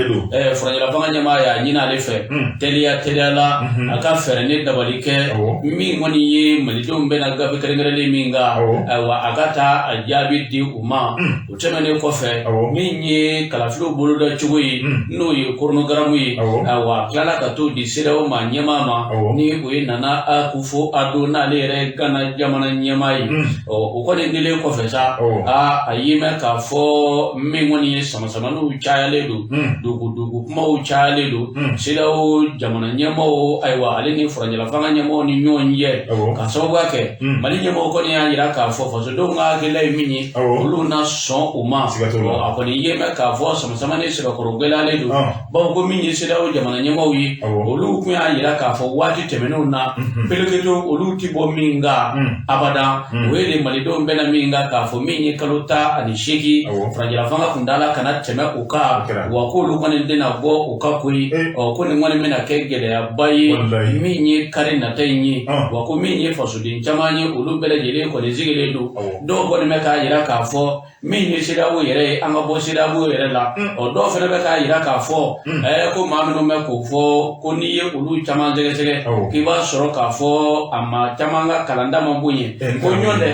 furancɛla fanga ɲɛmaa y'a ɲini ale fɛ teliya teliya la, a ka fɛɛrɛ ni dabali kɛ min kɔni ye malidenw bɛna gafe kɛrɛnkɛrɛnlen min kan, ayiwa, a ka taa a jaabi di u ma. O tɛmɛnen kɔfɛ, min ye kalafiliw boloda cogo ye, n'o ye chronogramme ye, ayiwa, a tilala ka t'o di CEDEAO ma ɲɛmaa ma, ni o ye Nana Akufo Addo, n'ale yɛrɛ ye Ghana jamana ɲɛmaa ye. Ɔ, o kɔni dilen kɔfɛ sa. Aa, a y'i mɛn k'a fɔ min kɔni ye samasamaniw cayalen don, dugu kumaw cayalen don CEDEAO jamana ɲɛmaaw, ayiwa, ale ni furancɛla fanga ɲɛmaaw ni ɲɔgɔn cɛ, ka sababuya kɛ Mali ɲɛmaaw kɔni y'a jira k'a fɔ fasodenw ka hakilila ye min ye, olu na sɔn o ma. A kɔni ye mɛn k'a fɔ samasamani sɛbɛkɔrɔ gɛlɛyalen don, bawo ko min ye CEDEAO jamana ɲɛmaaw ye, olu tun y'a jira k'a fɔ waati tɛmɛnenw na, peleketo olu ti bɔ min kan abada, o ye de malidenw bɛnna min kan k'a fɔ min ye kalo 18, furancɛla fanga kuntaala kana tɛmɛ o kan, wa k'olu kɔni tɛna bɔ o kan koyi. Ɔ, ko nin kɔni bɛna kɛ gɛlɛyaba ye min ye kari nata in ye, wa ko min ye fasoden caman ye, olu bɛɛ lajɛlen kɔni sigilen don. Dɔw kɔni bɛ k'a jira k'a fɔ min ye CEDEAO yɛrɛ ye, an ka bɔ CEDEAO yɛrɛ la. Ɔ, dɔw fana bɛ k'a jira k'a fɔ ko maa minnu bɛ k'o fɔ, ko n'i ye olu caman sɛgɛsɛgɛ, k'i b'a sɔrɔ k'a fɔ a maa caman ka kalanda man bon ye, ko ɲɔn dɛ.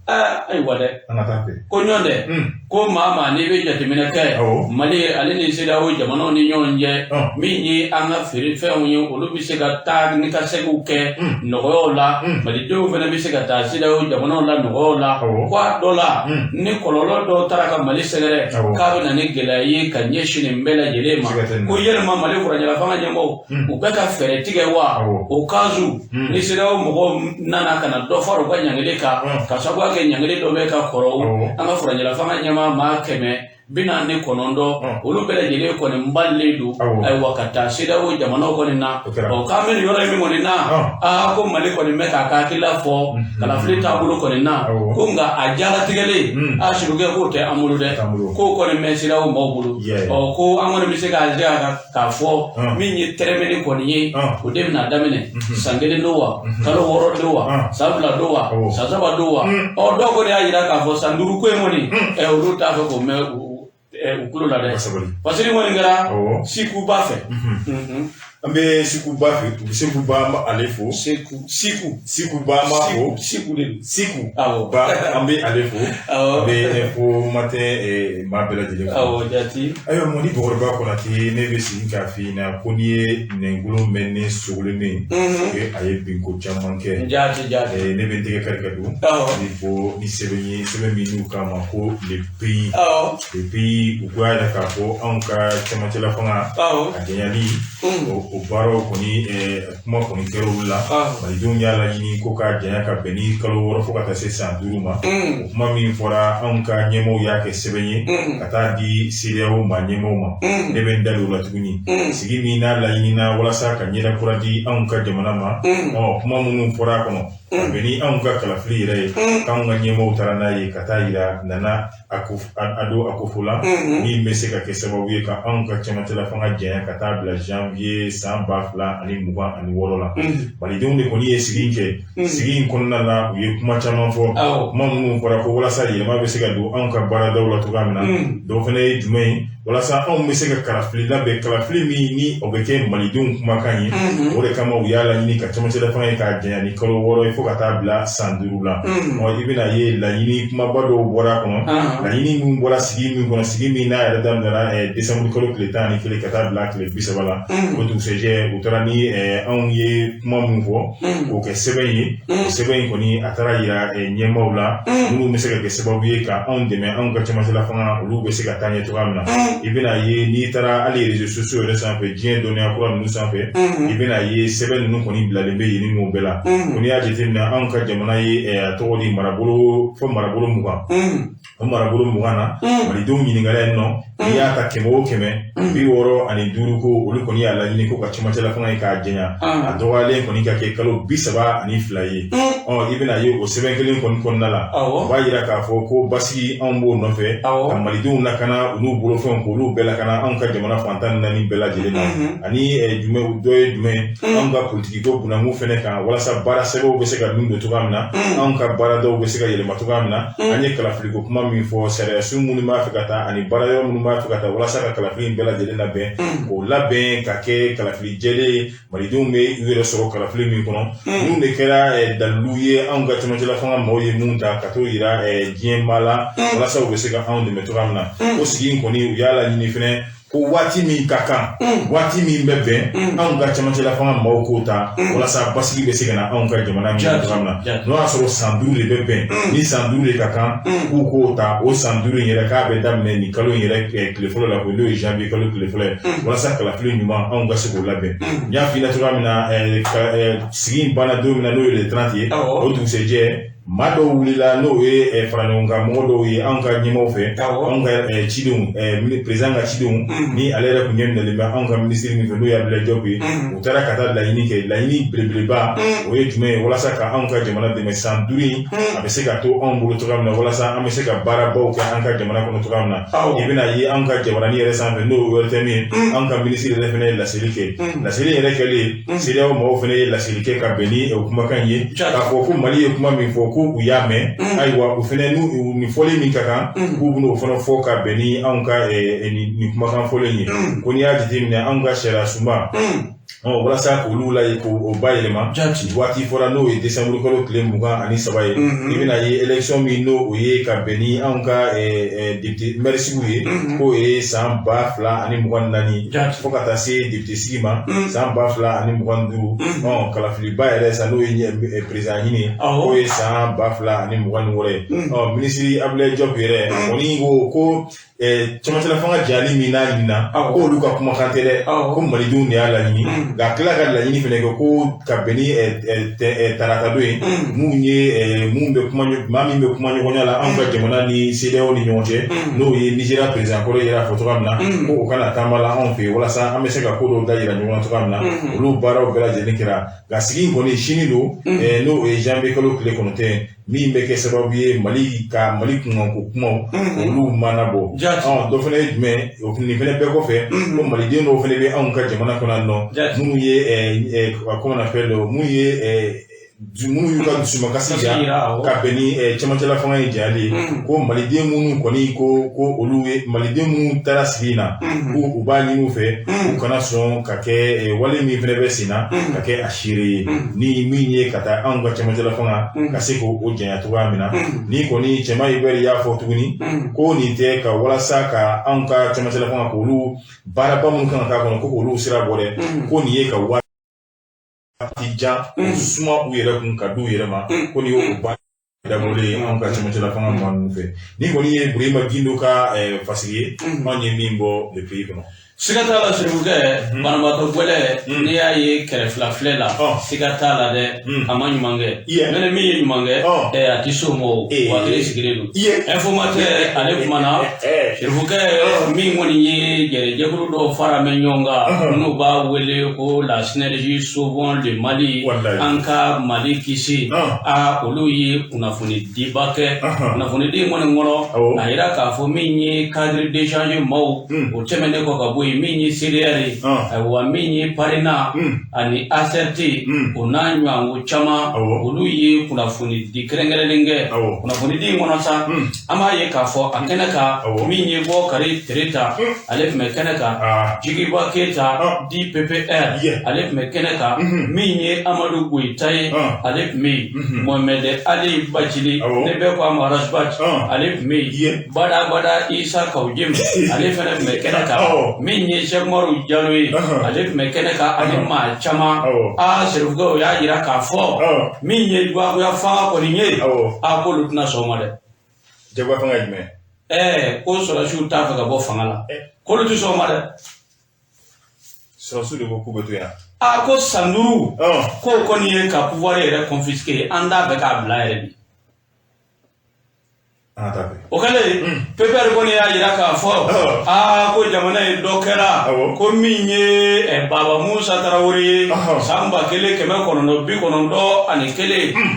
Ayiwa dɛ, ko ɲɔn dɛ, ko maa maa n'i bɛ jateminɛ kɛ Mali ale ni CEDEAO jamanaw ni ɲɔgɔn cɛ, min ye an ka feerefɛnw ye, olu bɛ se ka taa ni ka seginw kɛ nɔgɔyaw la, malidenw fana bɛ se ka taa CEDEAO jamanaw la nɔgɔyaw la, ko a dɔ la ni kɔlɔlɔ dɔw taara ka Mali sɛgɛrɛ, k'a bɛ na ni gɛlɛya ye ka ɲɛsin nin bɛɛ lajɛlen ma. Ko yɛlɛma Mali furancɛla fanga ɲɛmɔgɔw, u bɛ ka fɛɛrɛ tigɛ wa, au cas où ni CEDEAO mɔgɔw nana ka na dɔ fara u ka ɲangili kan, ka sababuya kɛ ɲangili dɔ bɛ ka kɔrɔ an ka furancɛla fanga ɲɛmaa maa 149, olu bɛɛ lajɛlen kɔni balilen don, ayiwa, ka taa CEDEAO jamanaw kɔni na. Ɔ, k'an bɛ nin yɔrɔ in min kɔni na, aa, ko Mali kɔni bɛ k'a ka hakilila fɔ kalafili taabolo kɔni na, ko nka a jalatigɛlen a surukɛ k'o tɛ an bolo dɛ, k'o kɔni bɛ CEDEAO maaw bolo. Ɔ, ko an kɔni bɛ se k'a jira k'a fɔ min ye tɛrɛmɛni kɔni ye, o de bɛna daminɛ san kelen don wa, kalo 6 don wa, san 2 don wa, san 3 don wa. Ɔ, dɔw kɔni y'a jira k'a fɔ san 5 ko in kɔni, olu t'a fɛ k'o mɛn u tulo la dɛ. Parce que kɔni kɛra Sikuba fɛ.
An bɛ Sikuba fɛ, Sikuba an b'ale fo.
Seku, Siku.
Sikuba an b'a fo.
Siku de don.
Siku ba, an bɛ ale fo. An bɛ Info Matin maa bɛɛ lajɛlen fo.
Awɔ, jati.
Ayiwa, Mɔni Bɔkɔrɔba Konate, ne bɛ segin k'a f'i ɲɛna ko n'i ye nɛnkolon mɛn ni sogolen ye, a ye binko caman kɛ.
Jati, jati.
Ne bɛ n tɛgɛ kari ka don. N bɛ bɔ ni sɛbɛn ye, sɛbɛn min n'u k'a ma ko Le Pays. Le Pays, u ko y'a jira k'a fɔ anw ka cɛmancɛla fanga a janyali, o baaraw kɔni, kuma kɔni kɛra olu la. Malidenw y'a laɲini ko k'a janya ka bɛn ni kalo 6 fo ka taa se san 5 ma. O kuma min fɔra, anw ka ɲɛmaaw y'a kɛ sɛbɛn ye ka taa di CEDEAO maa ɲɛmaaw ma. Ne bɛ n da don o la tuguni. Sigi min n'a laɲinina walasa ka ɲɛda kura di anw ka jamana ma, ɔ, kuma minnu fɔra a kɔnɔ ka bɛn ni anw ka kalafili yɛrɛ ye, k'anw ka ɲɛmaaw taara n'a ye ka taa yira Nana Ado Akufo la, min bɛ se ka kɛ sababu ye ka anw ka cɛmancɛla fanga janya ka taa bila janvier san 2026 la. Malidenw de kɔni ye sigi in kɛ. Sigi in kɔnɔna la, u ye kuma caman fɔ. Kuma minnu fɔra ko walasa yɛlɛma bɛ se ka don anw ka baaradaw la cogoya min na, dɔw fana ye jumɛn ye? Walasa anw bɛ se ka kalafili labɛn, kalafili min ni o bɛ kɛ malidenw kumakan ye. O de kama u y'a laɲini ka cɛmancɛla fanga ye k'a janya ni kalo 6 ye fo ka taa bila san 5 la. Ɔ, i bɛna ye laɲini kumaba dɔw bɔra a kɔnɔ. Laɲini min bɔra sigi min kɔnɔ, sigi min n'a yɛrɛ daminɛna décembre kalo tile 11 ka taa bila tile 30 la, o dugusɛjɛ u taara ni anw ye kuma min fɔ k'o kɛ sɛbɛn ye. O sɛbɛn in kɔni, a taara yira ɲɛmaaw la minnu bɛ se ka kɛ sababu ye ka anw dɛmɛ, anw ka cɛmancɛla fanga olu bɛ se ka taa ɲɛ cogoya min na. I bɛna ye n'i taara hali réseaux sociaux yɛrɛ sanfɛ, diɲɛ dɔnniya kura ninnu sanfɛ, i bɛna ye sɛbɛn ninnu kɔni bilalen bɛ yen nɔ bɛɛ la. Ko n'i y'a jateminɛ, anw ka jamana ye a tɔgɔ di marabolo fo marabolo 20. O marabolo 20 na, malidenw ɲininkala yen nɔ, n'i y'a ta 100 o 100, 65 ko olu kɔni y'a laɲini ko ka cɛmancɛla fanga ye k'a janya, a dɔgɔyalen kɔni ka kɛ kalo 32 ye. Ɔ, i bɛna ye o sɛbɛn kelen kɔni kɔnɔna la, o b'a yira k'a fɔ ko basigi anw b'o nɔfɛ ka malidenw lakana, u n'u bolofɛnw k'olu bɛɛ lakana anw ka jamana fan 14 bɛɛ lajɛlen na. Ani jumɛn dɔ ye jumɛn? Anw ka politikiko bunakun fɛnɛ kan, walasa baara sɛbɛnw bɛ se ka dun don cogoya min na, anw ka baaradaw bɛ se ka yɛlɛma cogoya min na. An ye kalafiliko kuma min fɔ, sariyasun minnu b'a fɛ ka taa ani baara yɔrɔ minnu b'a fɛ ka taa walasa ka kalafili in bɛɛ lajɛlen labɛn, k'o labɛn ka kɛ kalafili jɛlen ye, malidenw bɛ u yɛrɛ sɔrɔ kalafili min kɔnɔ. Minnu de kɛra dalilu ye anw ka cɛmancɛla fanga maaw ye mun ta ka t'o yira diɲɛ maa la, walasa u bɛ se ka anw dɛmɛ cogoya min na. O sigi in kɔni, u y'a laɲini fɛnɛ Ko waati min ka kan, waati min bɛ bɛn anw ka cɛmancɛla fanga maaw k'o ta walasa basigi bɛ se ka na anw ka jamana min cogoya min na, n'o y'a sɔrɔ san 5 de bɛ bɛn ni san 5 de ka kan, k'u k'o ta. O san 5 in yɛrɛ, k'a bɛ daminɛ nin kalo in yɛrɛ tile fɔlɔ la, n'o ye janvier kalo tile fɔlɔ ye, walasa kalafili ɲuman anw ka se k'o labɛn. N y'a f'i ɲɛna cogoya min na, sigi in banna don min na, n'o ye le 30 ye, o dugusɛjɛ maa dɔw wulila, n'o ye fara ɲɔgɔn kan mɔgɔ dɔw ye anw ka ɲɛmaaw fɛ, anw ka cidenw, président ka cidenw, ni ale yɛrɛ tun ɲɛ minɛlen bɛ anw ka minisiri min fɛ, n'o ye Abdoulaye Diop ye. U taara ka taa laɲini kɛ. Laɲini belebeleba, o ye jumɛn ye? Walasa ka anw ka jamana dɛmɛ, san 5 in a bɛ se ka to anw bolo cogoya min na, walasa an bɛ se ka baarabaw kɛ an ka jamana kɔnɔ cogoya min na. I bɛna ye anw ka jamananin yɛrɛ sanfɛ, n'o ye ORTM ye, anw ka minisiri yɛrɛ fana ye laseli kɛ. Laseli yɛrɛ kɛlen, CEDEAO mɔgɔw fana ye laseli kɛ ka bɛn ni o kumakan ye, k'a fɔ ko Mali ye kuma min fɔ, ko u y'a mɛn. Ayiwa, u fana n'u nin fɔli min ka kan, k'u bɛn'o fana fɔ ka bɛn ni anw ka nin kumakan fɔlen ye. Ko n'i y'a jateminɛ, anw ka sariya sunba, walasa k'olu la k'o bayɛlɛma, waati fɔra, n'o ye décembre kalo tile 23 ye. I bɛna ye élection min n'o o ye ka bɛn ni anw ka député maire sigiw ye, k'o ye san 2024, fo ka taa se député sigi ma san 2025. Kalafiliba yɛrɛ sa, n'o ye président ɲini, k'o ye san 2026 ye. Minisiri Abdoulaye Diop yɛrɛ kɔni ko ko cɛmancɛla fanga jali min n'a ɲinina, k'olu ka kumakan tɛ dɛ, ko malidenw de y'a laɲini. Nka tila ka laɲini fana kɛ ko ka bɛn ni tarata don ye, mun ye mun bɛ kuma, maa min bɛ kuma ɲɔgɔnya la anw ka jamana ni CEDEAO ni ɲɔgɔn cɛ, n'o ye Nigéria président kɔrɔ yɛrɛ fɔ cogoya min na, ko o kana taama la anw fɛ yen, walasa an bɛ se ka ko dɔw da yira ɲɔgɔn na cogoya min na. Olu baaraw bɛɛ lajɛlen kɛra. Nka sigi in kɔni, sini don, n'o ye janvier kalo tile 9, min bɛ kɛ sababu ye Mali ka Mali kunkanko kumaw olu mana bɔ. Dɔ fana ye jumɛn? O nin fana bɛɛ kɔfɛ, ko maliden dɔw fana bɛ anw ka jamana kɔnɔ yan nɔ, minnu ye comment on appelle, minnu ye minnu y'u ka dusumakasi jira ka bɛn ni cɛmancɛla fanga in jali ye, ko maliden minnu kɔni ko olu ye maliden minnu taara sigi in na, ko u b'a ɲini u fɛ u kana sɔn ka kɛ wale min fana bɛ sen na ka kɛ a seere ye, ni min ye ka taa anw ka cɛmancɛla fanga ka se k'o janya cogoya min na. Ni kɔni Cɛma Hubert y'a fɔ tuguni ko nin tɛ ka walasa ka anw ka cɛmancɛla fanga k'olu baaraba minnu kan ka k'a kɔnɔ, ko k'olu sira bɔ dɛ, ko nin ye ka waati jan suma u yɛrɛ kun ka d'u yɛrɛ ma, ko nin y'o ba dabɔlen ye anw ka cɛmancɛla fanga maa ninnu fɛ. Ni kɔni ye Burema Gindo ka fasiri ye, anw ye min bɔ le pays kɔnɔ.
Siga t'a la, Serifukɛ, banabaatɔ gwɛlɛ, n'i y'a ye kɛrɛfila filɛ la, siga t'a la dɛ, a ma ɲuman kɛ. Mɛnɛ min ye ɲuman kɛ, a ti s'o ma o, wa kelen sigilen don. Informateur ale kumana, Serifukɛ, min kɔni ye jɛrɛjɛkulu dɔw fara mɛn ɲɔgɔn kan, n'u b'a wele ko la synergie sauvons le Mali, an ka Mali kisi, a olu ye kunnafoni diba kɛ. Kunnafoni di kɔni kɔnɔ, a yira k'a fɔ min ye cadre d'échange maaw, o tɛmɛnen kɔ ka bɔ yen, min ye CDR ye, ayiwa, min ye PARENA ani ACRT, o n'a ɲɔgɔnko caman, olu ye kunnafoni di kɛrɛnkɛrɛnlen kɛ. Kunnafoni di in kɔnɔ sa, an b'a ye k'a fɔ a kɛnɛ kan, min ye Bɔkari Tereta, ale tun bɛ kɛnɛ kan, Jigiba Keyita di PPR, ale tun bɛ kɛnɛ kan, min ye Amadu Goyita ye, ale tun bɛ yen, Mohamed Ali Bacili, ne bɛɛ ko a ma Ras Bath, ale tun bɛ yen, Badabada Isa Kaw Jim, ale fana tun bɛ kɛnɛ kan, min ye Cheikh Umaru Jalo ye, ale tun bɛ kɛnɛ kan, ani maa caman. Aa, Serifukɛ, o y'a jira k'a fɔ min ye jagoya fanga kɔni ye, a k'olu tɛna sɔn o ma dɛ.
Jagoya fanga ye jumɛn?
Ɛɛ, ko sɔrɔdasiw t'a fɛ ka bɔ fanga la, k'olu tɛ sɔn o ma dɛ.
Sɔrɔdasiw de ko k'u bɛ to yan.
A ko san 5, k'o kɔni ye ka pouvoir yɛrɛ confisquer, an t'a fɛ k'a bila yɛrɛ bi. O kɛlen, PPR kɔni y'a jira k'a fɔ aa, ko jamana in dɔ kɛra, ko min ye Baba Musa Tarawele ye san 1991,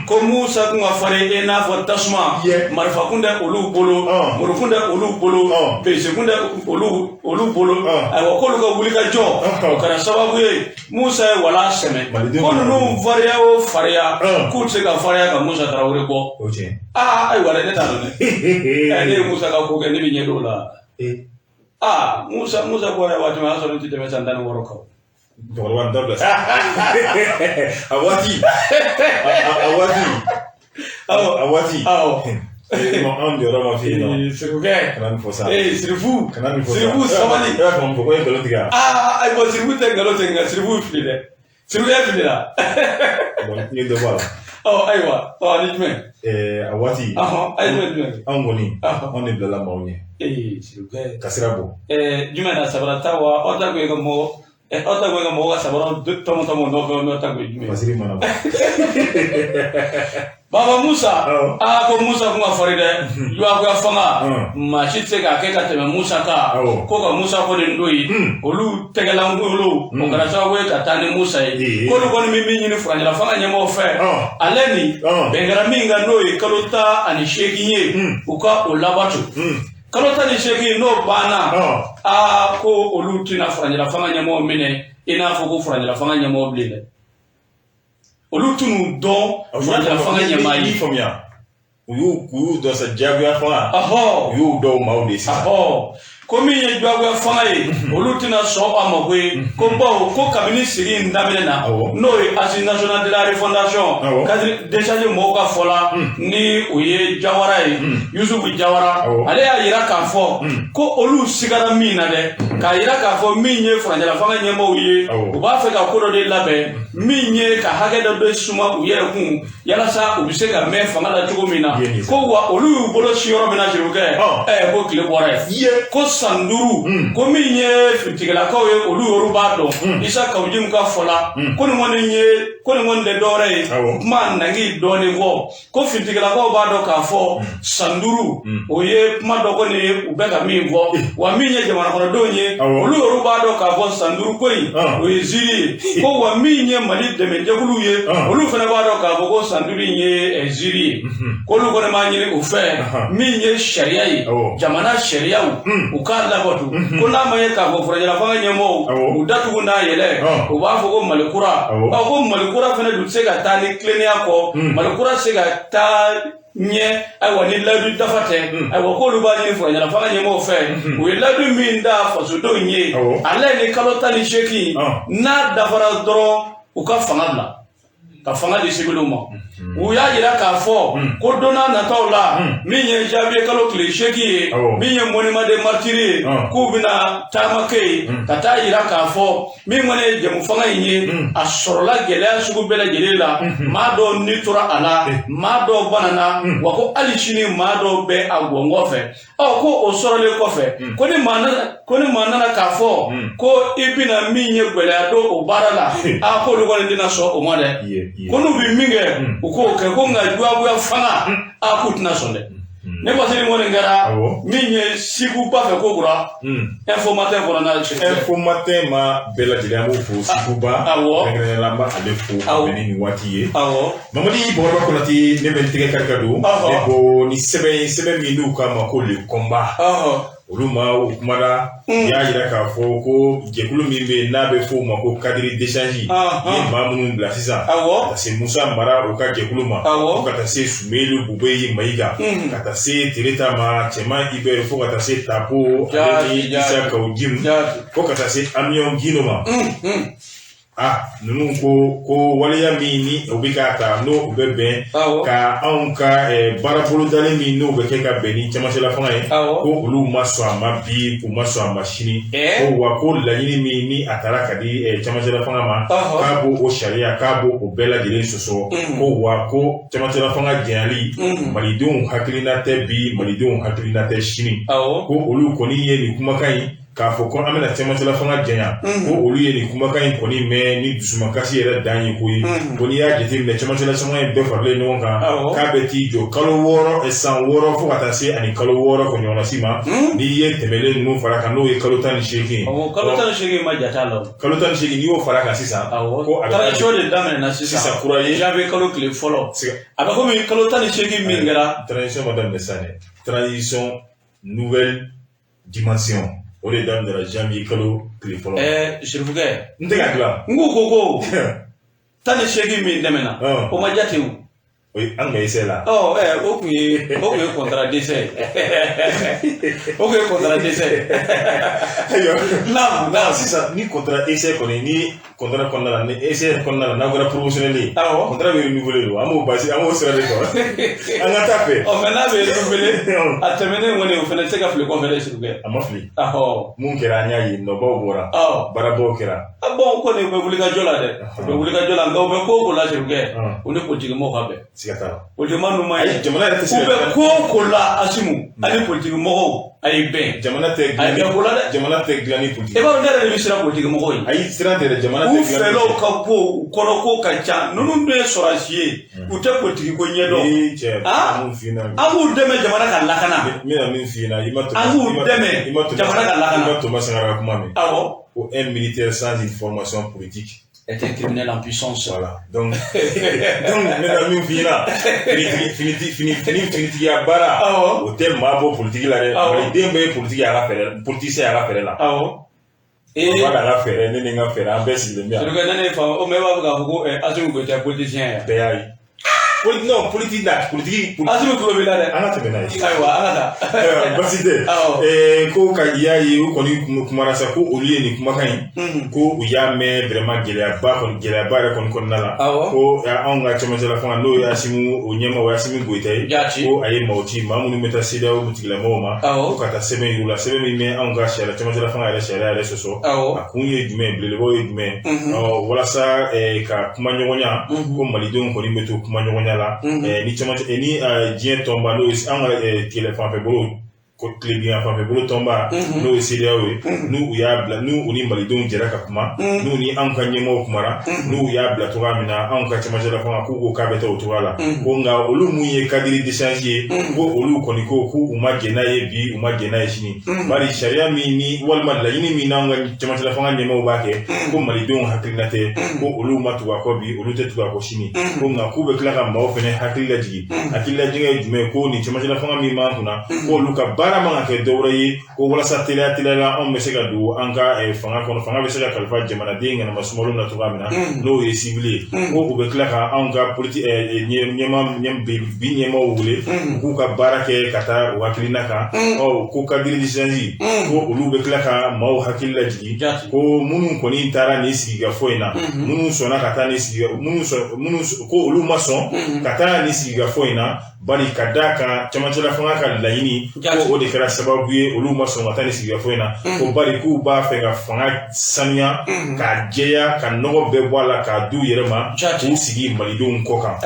ko Musa kun ka farin i n'a fɔ tasuma, marifa kun tɛ olu bolo, muru kun tɛ olu bolo, bese kun tɛ olu bolo. Ayiwa, k'olu ka wuli ka jɔ, o kɛra sababu ye Musa ye wala sɛmɛ. Ko ninnu farinya o farinya, k'u tɛ se ka farinya ka Musa Tarawele bɔ. Aa, ayiwa dɛ, ne t'a dɔn dɛ. Ne ye Musa ka ko kɛ, ne bɛ ɲɛ dɔw la. Aa, Musa bɔra waati min, o y'a sɔrɔ ne tɛ tɛmɛ san 16 kan.
Cɛkɔrɔba nin dabila a waati, a waati, a waati.
Awɔ.
Anw jɔyɔrɔ ma f'i ye nɔ.
Sirifukɛ.
Kana nin fɔ sa.
Ee Sirifu.
Kana nin fɔ sa.
Sirifu sabali.
E b'a fɔ ko e ye nkalon tigɛ wa?
Aa ayiwa Sirifu tɛ nkalon tigɛ nka Sirifu fili dɛ. Sirifu yɛ fili la.
Bon n ye dɔ bɔ a la.
Ɔ ayiwa ɔ ani jumɛn?
A waati.
Ɔhɔn a ye jumɛn?
Anw kɔni. Anw de bilala maaw ɲɛ.
Ee Sirifukɛ.
Ka sira bɔ.
Jumɛn na sabara ta wa aw ta kun ye ka mɔgɔ aw ta kun ye ka mɔgɔ ka sabara tɔmɔ tɔmɔ nɔfɛ n'aw ta kun ye jumɛn ye?
Masiri mana bɔ.
Baba Musa, aa ko Musa kun ka farin dɛ, juwagoya fanga, maa si tɛ se k'a kɛ ka tɛmɛ Musa kan, ko ka Musa kɔni to yen, olu tɛgɛlankolon, o kɛra sababu ye ka taa ni Musa ye, k'olu kɔni bɛ min ɲini furancɛla fanga ɲɛmɔgɔw fɛ, ale ni bɛn kɛra min kan n'o ye kalo 18 ye, u ka o labato. Kalo 18 n'o banna, aa ko olu tɛna furancɛla fanga ɲɛmɔgɔw minɛ i n'a fɔ ko furancɛla fanga ɲɛmɔgɔ bilen dɛ. Olu tun dɔn furancɛla fanga ɲɛmaa ye.
Faamuya u y'u dɔn sa diyagoya fanga.
Ɔhɔ.
U y'u dɔw maaw de sisan.
Ɔhɔ. Ko min ye diyagoya fanga ye, olu tɛna sɔn a ma koyi. Ko bawo ko kabini sigi in daminɛ na, n'o ye Assise nationale de la refondation, cadre d'échange mɔgɔw ka fɔ la, ni o ye Jawara ye, Yusufu Jawara, ale y'a yira k'a fɔ ko olu sigara min na dɛ, k'a yira k'a fɔ min ye furancɛla fanga ɲɛmaaw ye, u b'a fɛ ka ko dɔ de labɛn min ye ka hakɛ dɔ de suma u yɛrɛ kun yalasa u bɛ se ka mɛn fanga la cogo min na. Ko wa olu y'u bolo si yɔrɔ min na Sirifukɛ, ko tile bɔra yen. Ko san 5, ko min ye finitigilakaw ye olu yɛrɛ b'a dɔn, Isa Kawu Jim ka fɔ la, ko nin kɔni ye ko nin kɔni tɛ dɔwɛrɛ ye, kuma nangi dɔɔnin fɔ, ko finitigilakaw b'a dɔn k'a fɔ san 5 o ye kuma dɔ kɔni ye u bɛ ka min fɔ, wa min ye jamana kɔnɔdenw ye olu yɛrɛ b'a dɔn k'a fɔ san 5 ko in o ye ziiri ye, ko wa min ye Mali dɛmɛjɛkuluw ye olu fana b'a dɔn k'a fɔ ko san 5 in ye ziiri ye, k'olu kɔni b'a ɲini u fɛ min ye sariya ye, jamana sariyaw u k'a labato, ko n'a ma ye k'a fɔ furancɛla fanga ɲɛmɔgɔw u datugu n'a yɛlɛ, u b'a fɔ ko Mali kura, ɔ ko Mali kura fana dun tɛ se ka taa ni tilennenya kɔ, Mali kura tɛ se ka taa ɲɛ ayiwa ni layidu dafa tɛ, ayiwa k'olu b'a ɲini furancɛla fanga ɲɛmɔgɔw fɛ, u ye layidu min da fasodenw ye, ale ni kalo 18 n'a dafara dɔrɔn u ka fanga bila, ka fanga di sibiliw ma. U y'a yira k'a fɔ ko don n'a nataw la, min ye janvier kalo tile 8 ye, min ye monument des martyrs ye, k'u bɛna taama kɛ yen ka taa yira k'a fɔ min kɔni ye jɛmu fanga in ye, a sɔrɔla gɛlɛya sugu bɛɛ lajɛlen la, maa dɔw ni tora a la, maa dɔw banana, wa ko hali sini maa dɔw bɛ a gɔngɔn fɛ. Ɔ ko o sɔrɔlen kɔfɛ, ko ni maa nana k'a fɔ ko i bɛna min ye gɛlɛya don o baara la, a k'olu kɔni tɛna sɔn o ma dɛ, ko n'u bɛ min kɛ u k'o kɛ, ko nka juwagoya fanga a k'u tɛna sɔn dɛ. Ne Basiri kɔni kɛra min ye Segu ba fɛ ko kura, Info Matin kɔnɔna.
Info Matin ma bɛɛ lajɛlen an b'o fo Seguba, kɛrɛnkɛrɛnnenya la an b'ale fo ka bɛn ni nin waati ye. Mamadi Bɔgɔba Konate, ne bɛ n tɛgɛ kari ka don, ne bɔ ni sɛbɛn ye, sɛbɛn min n'u k'a ma ko Le Combat. Olu ma o kumana, u y'a yira k'a fɔ ko jɛkulu min bɛ yen n'a bɛ f'o ma ko cadre d'échange, i ye maa minnu bila sisan, ka taa se Musa Mara o ka jɛkulu ma, fo ka taa se Sumelu Bubeyi Mayiga, ka taa se Tereta ma Cɛman Ibɛri, fo ka taa se Tapo ale ni Isa Kawu Jim, fo ka taa se Amion Gino ma. Ah, ninnu ko waleya min ni o bɛ k'a ta n'o bɛ bɛn ka anw ka baara bolodalen min n'o bɛ kɛ ka bɛn ni cɛmancɛla fanga ye, ko olu ma sɔn a ma bi, k'u ma sɔn a ma sini, ko wa ko laɲini min ni a taara ka di cɛmancɛla fanga ma, k'a b'o o sariya, k'a b'o o bɛɛ lajɛlen sɔsɔ, ko wa ko cɛmancɛla fanga janyali malidenw hakilina tɛ bi, malidenw hakilina tɛ sini, ko olu kɔni ye nin kumakan in k'a fɔ ko an bɛna cɛmancɛla fanga janya, ko olu ye nin kumakan in kɔni mɛn ni dusumakasi yɛrɛ dan ye koyi, ko n'i y'a jateminɛ cɛmancɛla fanga in bɛɛ faralen ɲɔgɔn kan, k'a bɛ t'i jɔ kalo 6, san 6 fo ka taa se ani kalo 6 kɔɲɔgɔnsi ma, n'i ye tɛmɛlen ninnu fara kan n'o ye kalo 18 ye.
Kalo 18 ma jate a la.
Kalo 18 n'i y'o fara kan sisan.
Ko transition de daminɛna sisan
kura ye.
Janvier kalo tile fɔlɔ. A bɛ komi kalo 18 min kɛra.
Transition ma daminɛ sisan dɛ. Transition nouvelle dimension. O de daminɛra janvier kalo tile fɔlɔ.
Sirifukɛ.
N tɛ ka dilan.
N ko 18 min tɛmɛna, o ma jate o.
O ye an ka essai la.
O kun ye contrat d'essai ye. O kun ye contrat d'essai ye.
Ayiwa.
Naam.
Sisan ni contrat essai kɔni ni Contrat kɔnɔna la, ni ECR kɔnɔna la, n'a kɛra promotionnel ye, contrat bɛ renouveler don. An b'o basi, an b'o sira de kan, an ka taa fɛ.
Ɔ, mais n'a bɛ renouveler, a tɛmɛnen kɔni, o fana tɛ se ka fili kɔfɛ dɛ, Sirikɛ.
A ma fili. Mun kɛra, an y'a ye, nɔbaw bɔra, baarabaw kɛra.
A bon, o kɔni, u bɛ wulikajɔ la dɛ, u bɛ wulikajɔ la, nka u bɛ ko o ko la, Sirikɛ, u ni politikimɔgɔw ka bɛn.
Siga t'a la.
Politikimɔgɔ ninnu ma
ɲi. Jamana yɛrɛ tɛ se.
U bɛ ko o ko la, Asimu, ani politikimɔgɔw a ye bɛn.
Jamana tɛ.
A ye bɛn ko la dɛ.
Jamana tɛ dilan ni politique.
E b'a dɔn, ne yɛrɛ de bɛ siran politikimɔgɔw ye.
Ayi, siran tɛ dɛ, jamana tɛ
dilan. U fɛlaw ka ko, u kɔnɔ ko ka ca. Ninnu dun ye sɔrɔdasi ye, u tɛ politiki ko ɲɛdɔn.
Ni cɛ, mun f'i ɲɛna.
An k'u dɛmɛ jamana ka lakana.
N bɛna min f'i ɲɛna, i ma.
An k'u dɛmɛ jamana ka lakana.
I ma Thomas Sankara ka kuma mɛn?
Awɔ.
Ko un militaire sans une formation politique
est un criminel en puissance.
Voilà. Donc, n bɛna min f'i ɲɛna, finitigiya baara, o tɛ maa bɔ politiki la dɛ. Maliden bɛɛ ye politiki y'a ka fɛɛrɛ, politicien y'a ka fɛɛrɛ la.
Ee.
Ba n'a ka fɛɛrɛ, ne ni n ka fɛɛrɛ, an bɛɛ sigilen bɛ yan.
Sirikɛ, ne ne fa o, mɛ e b'a fɛ k'a fɔ ko Asimi Goyita ye politicien ye?
Bɛɛ y'a ye. Politique, non, politique la, politique.
Asimi tulo b'i la dɛ.
An ka tɛmɛ n'a ye.
Ayiwa, an ka taa.
Ayiwa, basi tɛ. Ko ka i y'a ye, u kɔni kumana sa ko olu ye nin kumakan in, ko u y'a mɛn vraiment gɛlɛyaba kɔni, gɛlɛyaba yɛrɛ kɔni kɔnɔna la. Ko anw ka cɛmancɛla fanga, n'o ye Asimu, o ɲɛmaa, o ye Asimi Goyita ye. Ko a ye maaw ci, maa minnu bɛ taa CEDEAO tigilamɔgɔw ma. Ko ka taa sɛbɛn yir'u la, sɛbɛn min bɛ anw ka sariya, cɛmancɛla fanga yɛrɛ sariya yɛrɛ sɔsɔ. A kun ye jumɛn ye, belebelebaw ye jumɛn ye? Walasa ka kuma ɲɔgɔnya, ko malidenw kɔni bɛ to kuma ɲɔgɔnya la ni cɛmancɛ ni diɲɛ tɔnba, n'o ye an ka kɛlɛ fanfɛ bolo, tilebin fanfɛ bolo tɔnba, n'o ye CEDEAO ye, n'u y'a bila, n'u ni malidenw jɛra ka kuma, n'u ni anw ka ɲɛmɔgɔw kumara, n'u y'a bila cogoya min na, anw ka cɛmancɛla fanga k'u ko k'a bɛ taa o cogoya la. Ko nka olu mun ye cadre d'échange ye, ko olu kɔni ko k'u ma jɛn n'a ye bi, u ma jɛn n'a ye sini, bari sariya min ni walima laɲini min n'anw ka cɛmancɛla fanga ɲɛmɔgɔw b'a kɛ, ko malidenw hakilina tɛ, ko olu ma tugu a kɔ bi, olu tɛ tugu a kɔ sini. Ko nka k'u bɛ tila ka maaw fɛnɛ hakili lajigin. Hakili lajigin ye jumɛn ye? Ko nin cɛmancɛla fanga min b'an kunna, ko olu ka baara man ka kɛ dɔwɛrɛ ye ko walasa teliya teliya la, anw bɛ se ka don an ka fanga kɔnɔ, fanga bɛ se ka kalifa jamanaden ŋanama sumalenw na cogoya min na, n'o ye civil ye. Ko u bɛ tila ka anw ka politi ɲɛma bi ɲɛmaaw wele, u k'u ka baara kɛ ka taa u hakilina kan. Ɔ, ko cadre d'échange, ko olu bɛ tila ka maaw hakili lajigin, ko minnu kɔni taara nin sigikafɔ in na, minnu sɔnna ka taa nin sigi, minnu sɔn, minnu ko olu ma sɔn ka taa nin sigikafɔ in na, bari ka d'a kan cɛmancɛla fanga ka laɲini, ko o de kɛra sababu ye olu ma sɔn ka taa nin sigikafɔ in na, ko bari k'u b'a fɛ ka fanga sanuya k'a jɛya, ka nɔgɔ bɛɛ bɔ a la, k'a d'u yɛrɛ ma, k'u sigi malidenw kɔ kan.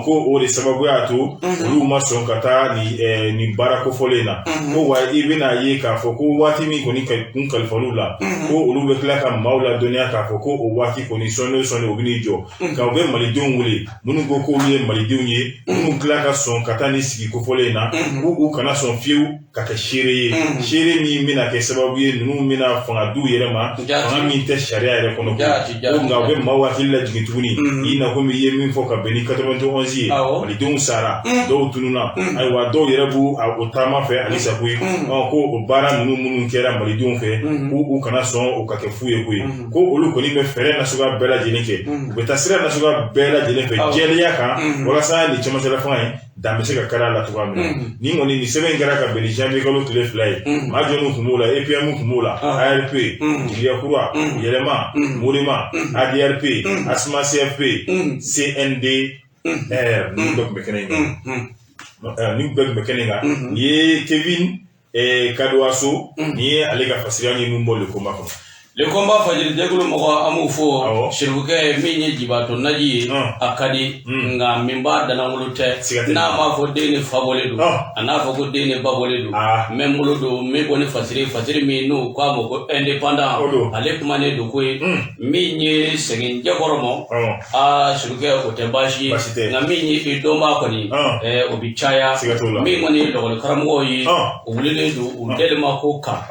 Ko o de sababu y'a to olu ma sɔn ka taa nin baara kofɔlen in na. Ko wa i bɛna ye k'a fɔ ko waati min kɔni kun kalifal'u la, ko olu bɛ tila ka maaw ladɔnniya k'a fɔ ko o waati kɔni sɔɔni o sɔɔni o bɛn'i jɔ, nka u bɛ malidenw wele, minnu ko k'olu ye malidenw ye, minnu tila ka sɔn ka taa nin sigi kofɔlen in na, k'u kana sɔn fiyewu ka kɛ seere ye, seere min bɛna kɛ sababu ye ninnu bɛna fanga d'u yɛrɛ ma, fanga min tɛ sariya yɛrɛ kɔnɔ. Ko nka u bɛ maaw hakili lajigin tuguni, i na komi i ye min fɔ ka bɛn ni 91 ye, malidenw sara, dɔw tununna, ayiwa, dɔw yɛrɛ b'u o taama fɛ halisa koyi. Ko o baara ninnu minnu kɛra malidenw fɛ, k'u kana sɔn o ka kɛ fu ye koyi. Ko olu kɔni bɛ fɛɛrɛ nasuguya bɛɛ lajɛlen kɛ, u bɛ taa sira nasuguya bɛɛ lajɛlen fɛ jɛlenya kan, walasa nin cɛmancɛla fanga in dan bɛ se ka kari a la cogoya min na. Nin kɔni, nin sɛbɛn in kɛra ka bɛn ni janvier kalo tile 2 ye. Maa jɔnniw tun b'o la? EPM tun b'o la, ARP, Jigiya Kura, Yɛlɛma, Modema, ADRP, ASMA CFP, CND, ninnu bɛɛ tun bɛ kɛnɛ in kan. Ninnu bɛɛ tun bɛ kɛnɛ in kan. Nin ye Kevin Kadoaso, nin ye ale ka fasiriya ye mun bɔ Le Combat kɔnɔ.
Le Combat fajiri jɛkulu mɔgɔ, an b'u fo. Sirikukɛ min ye jibatɔ naji ye, a ka di, nka min b'a danangolo tɛ, n'a m'a fɔ den ni fa bɔlen don, a n'a fɔ ko den ni ba bɔlen don. N bɛ n bolo don min bɔ ni fasiri, fasiri min n'u k'a ma ko Indépendant, ale kumanen don ko ye min ye segin jɛkɔrɔ ma. Aa Sirikukɛ, o tɛ baasi ye, nka min ye i dɔnbaa kɔni, o bɛ caya. Min kɔni ye lakɔli karamɔgɔw ye, o wulilen don u deli ma ko kan,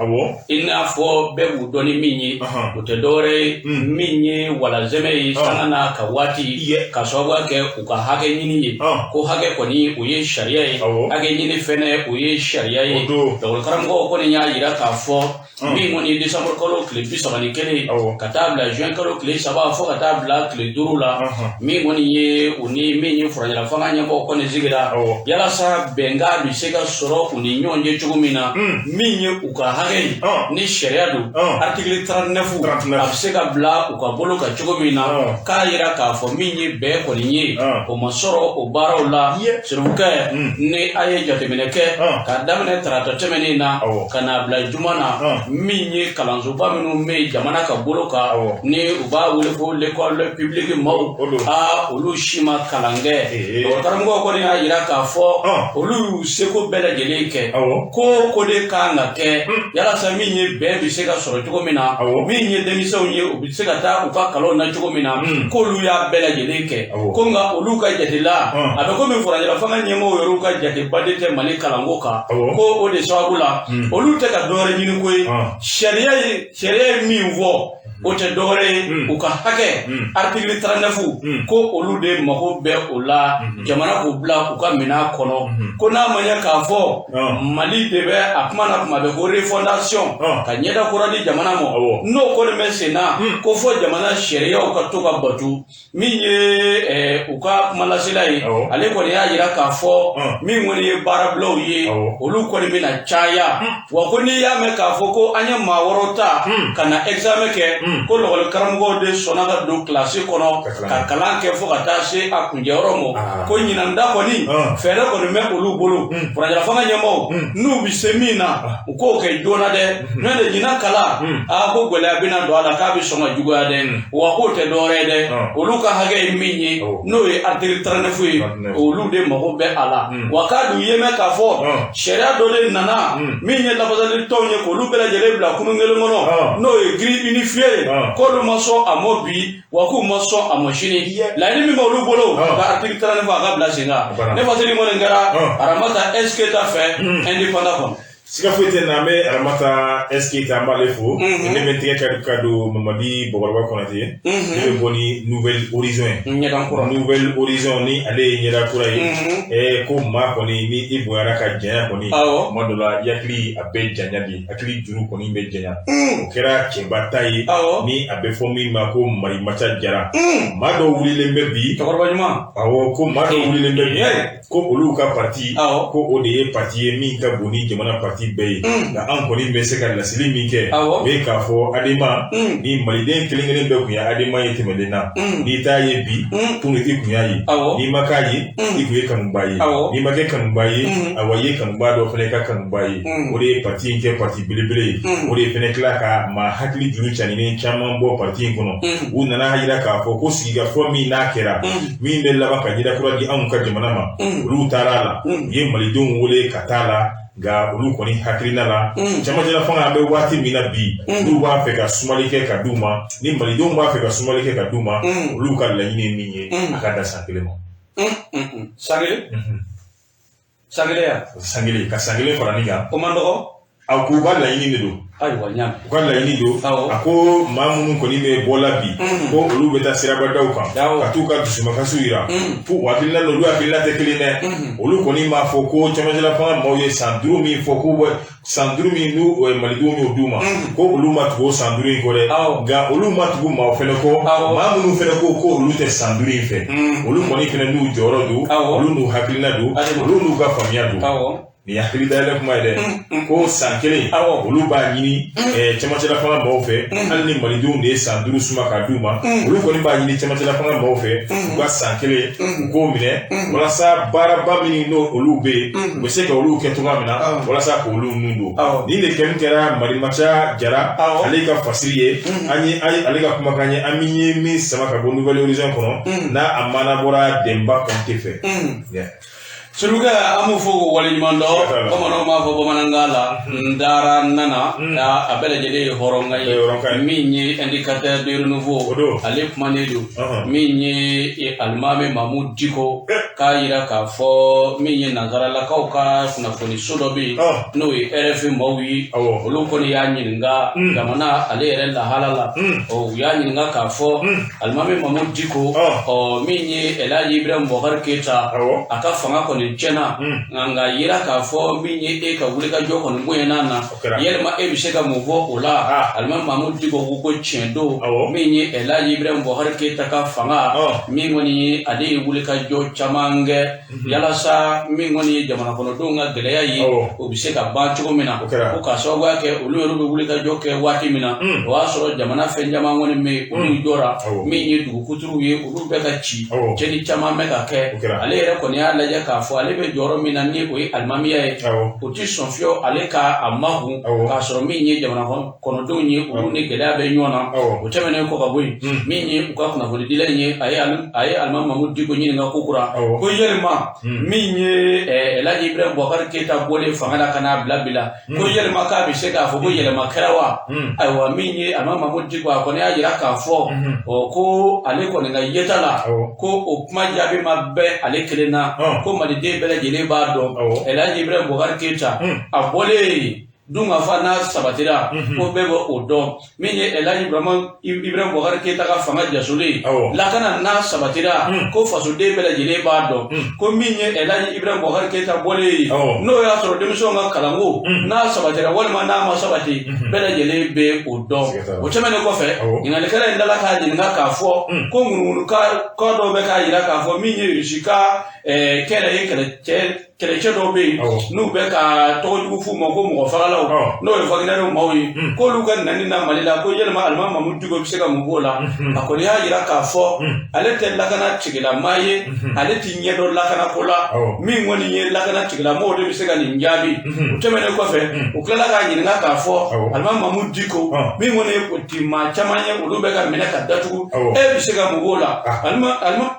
i n'a fɔ bɛɛ b'u dɔn ni min ye, o tɛ dɔwɛrɛ ye min ye walazɛmɛ ye sanga n'a ka waati, ka sababu kɛ u ka hakɛ ɲini ye. Ko hakɛ kɔni, o ye sariya ye, hakɛ ɲini fɛnɛ, o ye sariya ye. Lakɔli karamɔgɔw kɔni y'a yira k'a fɔ Min kɔni ye décembre kalo tile 31 ka taa bila juin kalo tile 3 fo ka taa bila tile 5 la, min kɔni ye u ni min ye furancɛla fanga ɲɛmɔgɔw kɔni sigira yalasa bɛnkan bɛ se ka sɔrɔ u ni ɲɔgɔn cɛ cogo min na, min ye u ka hakɛ ye ni sariya don, article 39, a bɛ se ka bila u ka bolo kan cogo min na, k'a yira k'a fɔ min ye bɛn kɔni ye, o ma sɔrɔ o baaraw la. Serifukɛ, ni a ye jateminɛ kɛ k'a daminɛ tarata tɛmɛnen na ka n'a bila juma na, min ye kalansoba minnu bɛ jamana ka bolo kan ni u b'a wele ko l'école publique maaw, aa, olu si ma kalan kɛ. Karamɔgɔw kɔni y'a yira k'a fɔ olu y'u seko bɛɛ lajɛlen kɛ, ko de kan ka kɛ yalasa min ye bɛn bɛ se ka sɔrɔ cogo min na, min ye denmisɛnw ye, u bɛ se ka taa u ka kalanw na cogo min na, k'olu y'a bɛɛ lajɛlen kɛ. Ko nka olu ka jate la, a bɛ komi furancɛla fanga ɲɛmɔgɔw yɛrɛw ka jateba de tɛ Mali kalanko kan. Ko o de sababu la, olu tɛ ka dɔwɛrɛ ɲini ko ye, sariya ye min fɔ, o tɛ dɔwɛrɛ ye, u ka hakɛ article 39, ko olu de mago bɛ o la, jamana k'o bila u ka minɛn kɔnɔ. Ko n'a ma ɲɛ k'a fɔ Mali de bɛ a kuma na kuma bɛɛ ko refondation, ka ɲɛda kura di jamana ma, n'o kɔni bɛ sen na, ko fɔ jamana sariyaw ka to ka batu. Min ye u ka kumalasela ye, ale kɔni y'a yira k'a fɔ min kɔni ye baarabilaw ye, olu kɔni bɛna caya. Wa ko n'i y'a mɛn k'a fɔ ko an ye maa wɔɔrɔ ta ka na examen kɛ, ko lɔgɔli karamɔgɔw de sɔnna ka don kilasi kɔnɔ ka kalan kɛ fo ka taa se a kuncɛyɔrɔ ma, ko ɲinan da kɔni fɛɛrɛ kɔni bɛ olu bolo. Furancɛla fanga ɲɛmaaw, n'u bɛ se min na, u k'o kɛ joona dɛ, n'o tɛ ɲinan kalan, aa, ko gɛlɛya bɛna don a la, k'a bɛ sɔn ka juguya dɛ. Wa k'o tɛ dɔwɛrɛ ye dɛ, olu ka hakɛ ye min ye, n'o ye article 39 ye, olu de mago bɛ a la. Wa k'a dun ye mɛn k'a fɔ sariya dɔ de nana min ye lafasali tɔnw ye, k'olu bɛɛ lajɛlen bila kurun kelen kɔnɔ, n'o ye grille unifiée ye, k'olu ma sɔn a mɔ bi, wa k'u ma sɔn a mɔ sini. Laɲini min b'olu bolo, ka article 39 a ka bila sen kan. Ne fasiri kɔni kɛra Aramata S Keita fɛ Indépendant kɔnɔ.
Siga foyi tɛ na, an bɛ Aramata S Keita, an b'ale fo. Ne bɛ n tɛgɛ ka don Mamadi Bɔkɔrɔba Kɔnate ye. Ne bɛ bɔ ni Nouvel Horizon ye.
Ɲɛda kura.
Nouvel Horizon, ni ale ye ɲɛda kura ye. Ko maa kɔni, ni i bonyara ka janya kɔni, tuma dɔ la i hakili a bɛ janya de, hakili juru kɔni bɛ janya. O kɛra cɛba ta ye, ni a bɛ fɔ min ma ko Marimaca Jara. Maa dɔw wulilen bɛ bi.
Cɛkɔrɔba ɲuman.
Awɔ, ko maa dɔw wulilen bɛ bi ko olu ka parti, ko o de ye parti ye min ka bon ni jamana parti bɛɛ ye. Nka an kɔni bɛ se ka laseli min kɛ, o ye k'a fɔ ADEMA, ni maliden kelen kelen bɛɛ tun ye ADEMA ye tɛmɛnen na, n'i t'a ye bi, kunu i kun y'a ye, n'i ma k'a ye, i kun ye kanuba ye, n'i ma kɛ kanuba ye, awa, i ye kanuba dɔ fana ka kanuba ye. O de ye parti in kɛ parti belebele ye. O de ye fana tila ka maa hakili juru caninen caman bɔ parti in kɔnɔ. U nana yira k'a fɔ ko sigikafɔ min n'a kɛra, min bɛ laban ka ɲɛda kura di anw ka jamana ma, olu taara a la, u ye malidenw wele ka taa la. Nka olu kɔni hakilina la, camancɛla fanga, an bɛ waati min na bi, n'u b'a fɛ ka sumali kɛ ka d'u ma, ni malidenw b'a fɛ ka sumali kɛ ka d'u ma, olu ka laɲini ye min ye, a ka da san 1 ma.
San 1? San 1 ya?
San 1, ka san 1 fara nin kan.
O man dɔgɔ.
A k'u ka laɲini de don.
Ayiwa, n y'a mɛn.
U ka laɲini don. A ko maa minnu kɔni bɛ bɔ la bi, ko olu bɛ taa sirabadaw kan ka t'u ka dusumakasiw yira, fo u hakilina n'olu hakilina tɛ kelen dɛ. Olu kɔni b'a fɔ ko camancɛla fanga maaw ye san 5 min fɔ, k'u bɛ san 5 min n'u malidenw y'o d'u ma, ko olu ma tugu o san 5 in kɔ dɛ. Nka olu ma tugu maaw fɛnɛ kɔ, maa minnu fɛnɛ ko ko olu tɛ san 5 in fɛ, olu kɔni fɛnɛ n'u jɔyɔrɔ don, olu n'u hakilina don, olu n'u ka faamuya don. Nin ye hakili dayɛlɛ kuma ye dɛ. Ko san 1, olu b'a ɲini camancɛla fanga maaw fɛ, hali ni malidenw de ye san 5 suma ka d'u ma, olu kɔni b'a ɲini camancɛla fanga maaw fɛ, u ka san 1 u k'o minɛ, walasa baaraba min n'o olu bɛ yen, u bɛ se ka olu kɛ cogoya min na, walasa k'olu nun don. Nin de kɛli kɛra Marimaca Jara ale ka fasiri ye. An ye ale ka kumakan ye, an ye min sama ka bɔ Nouvel Horizon kɔnɔ, n'a a maana bɔra Denba Kɔnte fɛ.
Surukɛ, an b'u fo k'u waleɲuman dɔn. Bamananw b'a fɔ bamanankan la, n taara n nana, a bɛɛ lajɛlen ye hɔrɔnkan ye. Min ye Indicateur de renouveau, ale kumanen don. Min ye alimami Mamu Diko ka K'a yira k'a fɔ min ye nansaralakaw ka kunnafoni so dɔ bɛ yen, n'o ye RFI maaw ye, olu kɔni y'a ɲininka jamana ale yɛrɛ lahala la. Ɔ, u y'a ɲininka k'a fɔ Alimami Mamudu Diko, ɔ, min ye Elhaji Ibrahim Bubakari Keyita, a ka fanga kɔni tiɲɛna, nka yira k'a fɔ min ye e ka wulikajɔ kɔni bonyana na, yalima e bɛ se ka mun fɔ o la? Alimami Mamudu Diko ko tiɲɛ don, min ye Elhaji Ibrahim Bubakari Keyita ka fanga, min kɔni ye ale ye wulikajɔ caman kɛ yalasa min kɔni ye jamana kɔnɔdenw ka gɛlɛya ye, o bɛ se ka ban cogo min na, ko k'a sababuya kɛ olu yɛrɛ bɛ wulikajɔ kɛ waati min na, o y'a sɔrɔ jamana fɛn caman kɔni bɛ yen, olu jɔra, min ye dugukuturuw ye, olu bɛ ka ci, cɛnni caman bɛ ka kɛ. Ale yɛrɛ kɔni y'a lajɛ k'a fɔ ale bɛ jɔyɔrɔ min na, ni o ye alimamiya ye, o tɛ sɔn fiyewu ale ka a makun k'a sɔrɔ min ye jamana kɔnɔdenw ye, olu ni gɛlɛya bɛ ɲɔgɔn na. O tɛmɛnen kɔ ka bɔ yen, min ye u ka kunnafonidila in ye, a ye Alimami Mamudu Diko ɲininka ko kura ko yalima min ye Elhaji Ibrahim Bubakari Keyita bɔlen fanga la ka n'a bila bi la, ko yalima k'a bɛ se k'a fɔ ko yɛlɛma kɛra wa? Ayiwa, min ye Alimami Mamudu Diko, a kɔni y'a jira k'a fɔ, ɔ, ko ale kɔni ka yeta la, ko o kuma jaabi ma bɛn ale kelen na, ko maliden bɛɛ lajɛlen b'a dɔn Elhaji Ibrahim Bubakari Keyita a bɔlen dunkafa n'a sabatira, ko bɛɛ bɛ o dɔn. Min ye Elhaji Ibrahim Bubakari Keyita ka fanga jasolen, lakana n'a sabatira, ko fasoden bɛɛ lajɛlen b'a dɔn ko min ye Elhaji Ibrahim Bubakari Keyita bɔlen ye, n'o y'a sɔrɔ denmisɛnw ka kalanko n'a sabatira walima n'a ma sabati, bɛɛ lajɛlen bɛ o dɔn. O tɛmɛnen kɔfɛ, ɲininkalikɛla in dala k'a ɲininka k'a fɔ ko ŋunuŋunu kan dɔw bɛ k'a jira k'a fɔ min ye Irisi ka kɛlɛ ye, kɛlɛcɛ dɔw bɛ yen n'u bɛ ka tɔgɔ jugu f'u ma ko mɔgɔ fagalaw, n'o ye Wagner maaw ye, k'olu ka nani na Mali la, ko yalima Alimami Mamudu Diko bɛ se ka mun b'o la? A kɔni y'a jira k'a fɔ ale tɛ lakana tigilamaa ye, ale tɛ ɲɛ dɔn lakanako la, min kɔni ye lakana tigilamɔgɔw de bɛ se ka nin jaabi. O tɛmɛnen kɔfɛ, u tilala k'a ɲininka k'a fɔ Alimami Mamudu Diko, min kɔni ye politique maa caman ye, olu bɛ ka minɛ ka datugu, e bɛ se ka mun b'o la?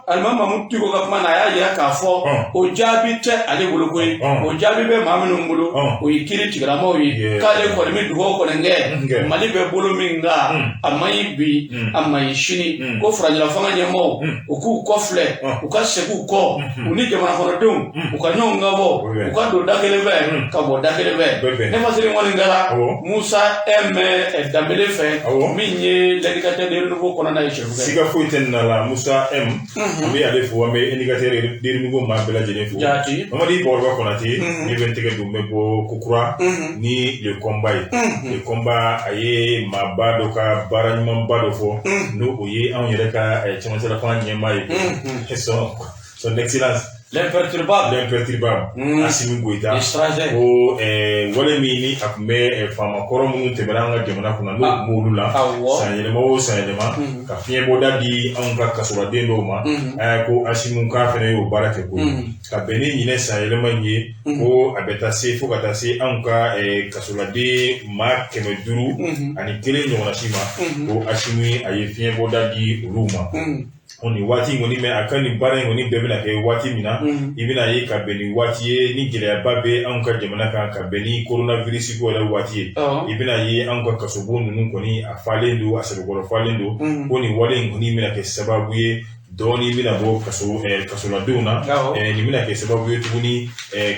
Alimami Mamudu Diko ka kuma na, a y'a jira k'a fɔ o jaabi tɛ ale bolo koyi, o jaabi bɛ maa minnu bolo, o ye kiiri tigilamɔgɔw ye, k'ale kɔni bɛ dugawu kɔni kɛ Mali bɛ bolo min kan, a man ɲi bi, a man ɲi sini, ko furancɛla fanga ɲɛmɔgɔw u k'u kɔ filɛ, u ka segin u kɔ, u ni jamana kɔnɔdenw u ka ɲɔgɔn kan bɔ, u ka don da kelen fɛ ka bɔ da kelen fɛ. Ne fasiri kɔni kɛra Musa M Danbele fɛ, min ye L'Indicateur du Renouveau kɔnɔna ye.
Siga foyi tɛ nin la, Musa M, an bɛ ale fo, an bɛ Indicateur du Renouveau maa bɛɛ lajɛlen fo.
Jaati.
Mamadi Bɔkɔrɔba Konate, ne bɛ n tɛgɛ don, n bɛ bɔ kokura ni Le Combat ye. Le Combat, a ye maaba dɔ ka baara ɲumanba dɔ fɔ, n'o o ye anw yɛrɛ ka cɛmancɛla fanga ɲɛmaa ye, son excellence
L'imperturbable.
L'imperturbable Assimi Goïta.
L'étranger.
Ko wale min ni a tun bɛ faama kɔrɔ minnu tɛmɛna an ka jamana kunna, n'o tun b'olu la, san yɛlɛma o san yɛlɛma, ka fiɲɛbɔda di anw ka kasoladen dɔw ma, ko Assimi k'a fana y'o baara kɛ koyi, ka bɛn ni ɲinɛ san yɛlɛma in ye, ko a bɛ taa se fo ka taa se anw ka kasoladen maa 501 ɲɔgɔnna si ma, ko Assimi a ye fiɲɛbɔda di olu ma. Nin waati in kɔni, mɛ a ka nin baara in kɔni bɛɛ bɛna kɛ waati min na, i bɛna ye ka bɛn ni waati ye ni gɛlɛyaba bɛ anw ka jamana kan, ka bɛn ni coronavirus ko yɛrɛ waati ye. I bɛna ye anw ka kasobon ninnu kɔni, a falen don, a sɛbɛkɔrɔ falen don, ko nin wale in kɔni bɛna kɛ sababu ye dɔɔnin bɛna bɔ kasoladenw na. Nin bɛna kɛ sababu ye tuguni,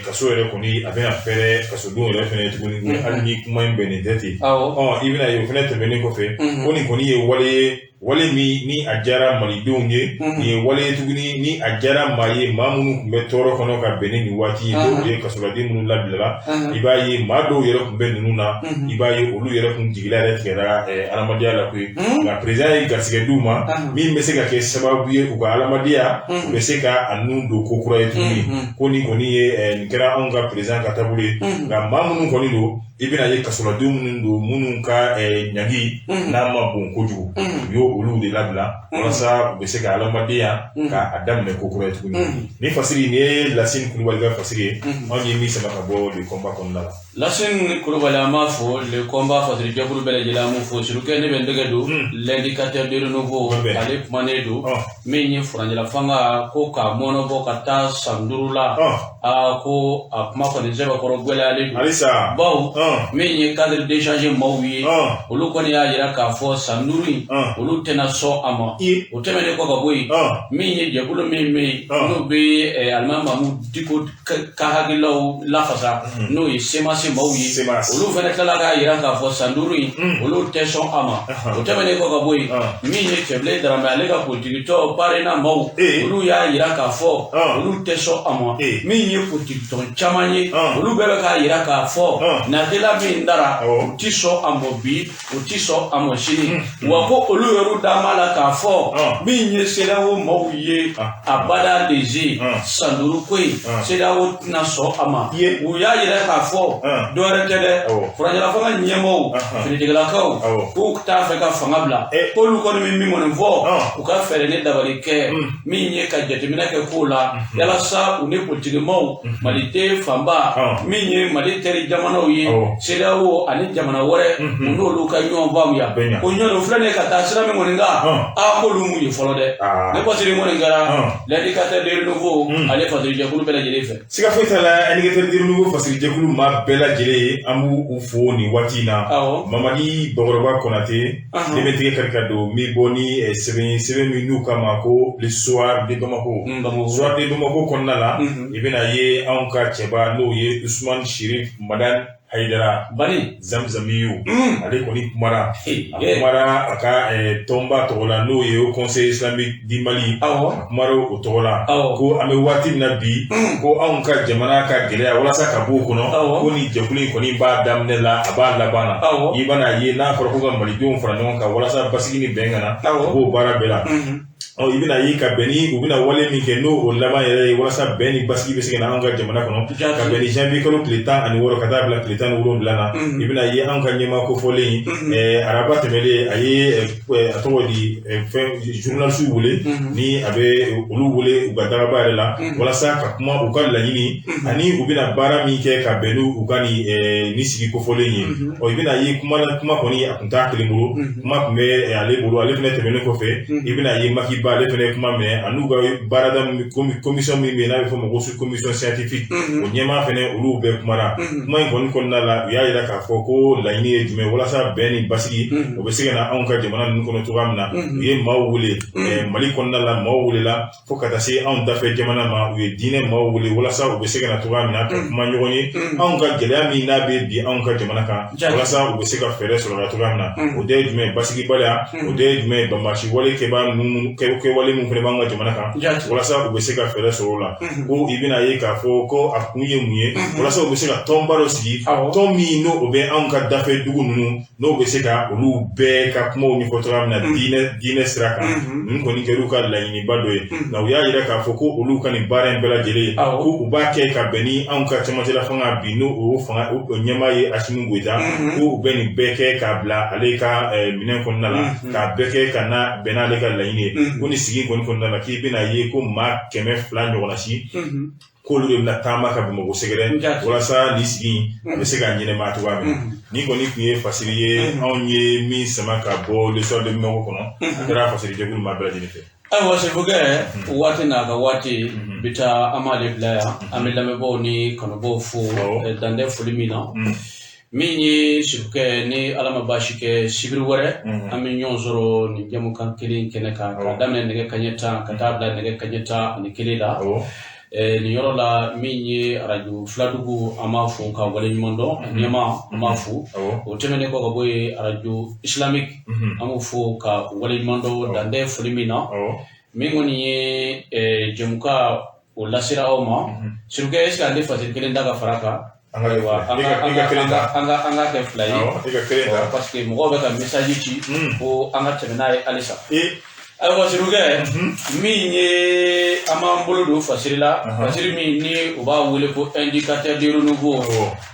kaso yɛrɛ kɔni a bɛna fɛrɛ kasodenw yɛrɛ fɛnɛ tuguni, hali ni kuma in bɛnnen tɛ ten. I bɛna ye o fɛnɛ tɛmɛnen kɔfɛ, ko nin kɔni ye wale ye, wale min ni a diyara malidenw ye. Nin ye wale ye tuguni ni a diyara maa ye, maa minnu tun bɛ tɔɔrɔ kɔnɔ ka bɛn ni nin waati ye, n'o ye kasoladen minnu labilala. I b'a ye maa dɔw yɛrɛ tun bɛ ninnu na, i b'a ye olu yɛrɛ kun jigila yɛrɛ tigɛra adamadenya la koyi. Nka président ye garisɛgɛ d'u ma min bɛ se ka kɛ sababu ye u ka adamadenya u bɛ se ka a nun don ko kura ye tuguni. Ko nin kɔni ye nin kɛra anw ka président ka taabolo ye. Nka maa minnu kɔni don, i bɛna ye kasoladen minnu don, minnu ka ɲangi n'a ma bon kojugu, u y'o olu de labila walasa u bɛ se ka adamadenya ka a daminɛ ko kura ye tuguni. Ni fasiri nin ye Lasine Kulubali ka fasiri ye, anw ye min sama ka bɔ Le Combat kɔnɔna la.
Lasine Kulubali, an b'a fo. Le combat fasiri jɛkulu bɛɛ lajɛlen, an b'u fo. Surukɛ, ne bɛ n tɛgɛ don L'Indicateur de Renouveau, ale kumanen don min ye furancɛla fanga ko k'a mɔnɔbɔ ka taa san 5 la. Aa, ko a kuma kɔni sɛbɛkɔrɔ gɛlɛyalen don.
Halisa.
Bawo min ye cadre d'échange maaw ye, olu kɔni y'a yira k'a fɔ san 5 in, olu tɛna sɔn a ma. O tɛmɛnen kɔ ka bɔ yen, min ye jɛkulu min bɛ yen, n'o bɛ alimami Mamudu Diko ka hakililaw lafasa, n'o ye CMAS maaw ye, olu fana tilala k'a yira k'a fɔ san 5 in, olu tɛ sɔn a ma. O tɛmɛnen kɔ ka bɔ yen, min ye Cɛbilen Daramɛ, ale ka politikitɔn PARENA maaw, olu y'a yira k'a fɔ olu tɛ sɔn a ma. Min ye politikitɔn caman ye, olu bɛɛ bɛ k'a yira k'a fɔ natela min dara, u ti sɔn a ma bi, u ti sɔn a ma sini. Wa ko olu yɛrɛ da b'a la k'a fɔ min ye CEDEAO maaw ye, abada leze san 5 ko in, CEDEAO tɛna sɔn a ma. U y'a yira k'a fɔ dɔwɛrɛ tɛ dɛ, furancɛla fanga ɲɛmɔgɔw, finitigilakaw, k'u t'a fɛ ka fanga bila. K'olu kɔni bɛ min kɔni fɔ, u ka fɛɛrɛ ni dabali kɛ min ye ka jateminɛ kɛ kow la, yalasa u ni politikimaw, maliden fanba, min ye Mali teri jamanaw ye, CEDEAO ani jamana wɛrɛ, u n'olu ka ɲɔgɔn faamuya. Ko ɲɔgɔn filɛ nin ye ka taa sira min kɔni kan, aa, k'olu m'u ye fɔlɔ dɛ. Ne fasiri kɔni kɛra L'Indicateur de Renouveau, ale fasiri jɛkulu bɛɛ lajɛlen fɛ.
Siga foyi t'a la, Indicateur de Renouveau fasiri jɛkulu maa bɛɛ lajɛlen ye, an b'u fo nin waati in na. Mamadi Bakɔrɔba Konate, ne bɛ tigɛ kari ka don min bɔ ni sɛbɛn ye, sɛbɛn min n'u k'a ma ko Le Soir de Bamako. Soir de Bamako kɔnɔna la, i bɛna ye anw ka cɛba, n'o ye Usman Sherif Madani Hayidara
Bani
Zamzamiyu, ale kɔni kumara, a kumara a ka tɔnba tɔgɔ la, n'o ye Conseil islamique du Mali. A kumara o tɔgɔ la ko an bɛ waati min na bi, ko anw ka jamana ka gɛlɛya, walasa ka bɔ o kɔnɔ, ko ni jɛkulu in kɔni b'a daminɛ la, a b'a laban na. I bɛna ye n'a fɔra ko ka malidenw fara ɲɔgɔn kan walasa basigi ni bɛn ka na, u b'o baara bɛɛ la. Ɔ, i bɛna ye ka bɛn ni u bɛna wale min kɛ, n'o o laban yɛrɛ ye walasa bɛn ni basigi bɛ se ka na anw ka jamana kɔnɔ, ka bɛn ni janvier kalo tile 16 ka taa bila tile 17 na. I bɛna ye anw ka ɲɛmaa kofɔlen, araba tɛmɛlen, a ye a tɔgɔ di, fɛn journaliste wele, ni a bɛ olu wele u ka dagaba yɛrɛ la, walasa ka kuma u ka laɲini ani u bɛna baara min kɛ ka bɛn n'u ka nin sigi kofɔlen ye. Ɔ, i bɛna ye kuma la, kuma kɔni a tun t'a kelen bolo, kuma tun bɛ ale bolo. Ale fɛnɛ tɛmɛnen kɔfɛ, i bɛna ye Maki Ba, ale fɛnɛ kuma minɛ, a n'u ka baarada commission min bɛ yen n'a bɛ fɔ o ma ko commission scientifique, o ɲɛmaa fɛnɛ, olu bɛɛ kumara. Kuma in kɔni kɔnɔna la, u y'a yira k'a fɔ ko laɲini ye jumɛn walasa bɛn ni basigi o bɛ se ka na anw ka jamana ninnu kɔnɔ cogoya min na. U ye maaw wele Mali kɔnɔna la, maaw welela fo ka taa se anw dafɛ jamana ma. U ye diinɛ maaw wele walasa u bɛ se ka na cogoya min na ka kuma ɲɔgɔn ye anw ka gɛlɛya min n'a bɛ bi anw ka jamana kan, walasa u bɛ se ka fɛɛrɛ sɔrɔ la cogoya min na. O dɔ ye jumɛn ye? Basigibaliya. O dɔ ye jumɛn ye? Banbasi wale kɛbaa ninnu, kɛwale min fana b'an ka jamana kan, walasa u bɛ se ka fɛɛrɛ sɔrɔ o la. Ko i bɛna ye k'a fɔ ko a kun ye mun ye, walasa u bɛ se ka tɔnba dɔ sigi, tɔn min n'o o bɛ anw ka dafɛ dugu ninnu, n'o bɛ se ka olu bɛɛ ka kumaw ɲɛfɔ cogoya min na diinɛ sira kan. Ninnu kɔni kɛra u ka laɲiniba dɔ ye. Nka u y'a yira k'a fɔ ko olu ka nin baara in bɛɛ lajɛlen, ko u b'a kɛ ka bɛn ni anw ka cɛmancɛla fanga bi, n'o o fanga o ɲɛmaa ye Asimi Goyita, ko u bɛ nin bɛɛ kɛ k'a bila ale ka minɛn kɔnɔna la, k'a bɛɛ kɛ ka na bɛn n'ale ka laɲini ye. Ko nin sigi kɔni kɔnɔna la, k'i bɛna ye ko maa 200 ɲɔgɔnna si, k'olu de bɛna taama ka Bamakɔ sɛgɛrɛ, walasa nin sigi in a bɛ se ka ɲɛnɛmaya cogoya min na. Nin kɔni tun ye fasiri ye anw ye min sama ka bɔ Le Soir de Bamako kɔnɔ. A kɛra fasiri jɛkulu maa bɛɛ lajɛlen fɛ.
Ayiwa Sefukɛ, waati n'a ka waati bi taa, an b'ale bila yan. An bɛ lamɛnbaaw ni kanubaaw fo dan tɛ foli min na. Min ye Sefukɛ, ni Ala ma baasi kɛ, sibiri wɛrɛ an bɛ ɲɔgɔn sɔrɔ nin jɛmukan kelen kɛnɛ kan, k'a daminɛ nɛgɛ kaɲɛ 10 ka taa bila nɛgɛ kaɲɛ 11 la. Nin yɔrɔ la, min ye arajo Filadugu, an b'a fo ka waleɲuman dɔn, a ɲɛmaa an b'a fo. O tɛmɛnen kɔ ka bɔ yen, arajo Islamique, an b'o fo ka waleɲuman dɔn dan tɛ foli min na. Min kɔni ye jɛmukan o lasera aw ma, Sefukɛ, est ce que an tɛ fasiri kelen da ka fara kan?
Ayiwa,
an ka kɛ fila ye, parce que mɔgɔw bɛ ka message ci ko an ka tɛmɛ n'a ye halisa. Ayiwa Sirukɛ, min ye an b'an bolo don fasiri la, fasiri min ni u b'a wele ko Indicateur du Renouveau,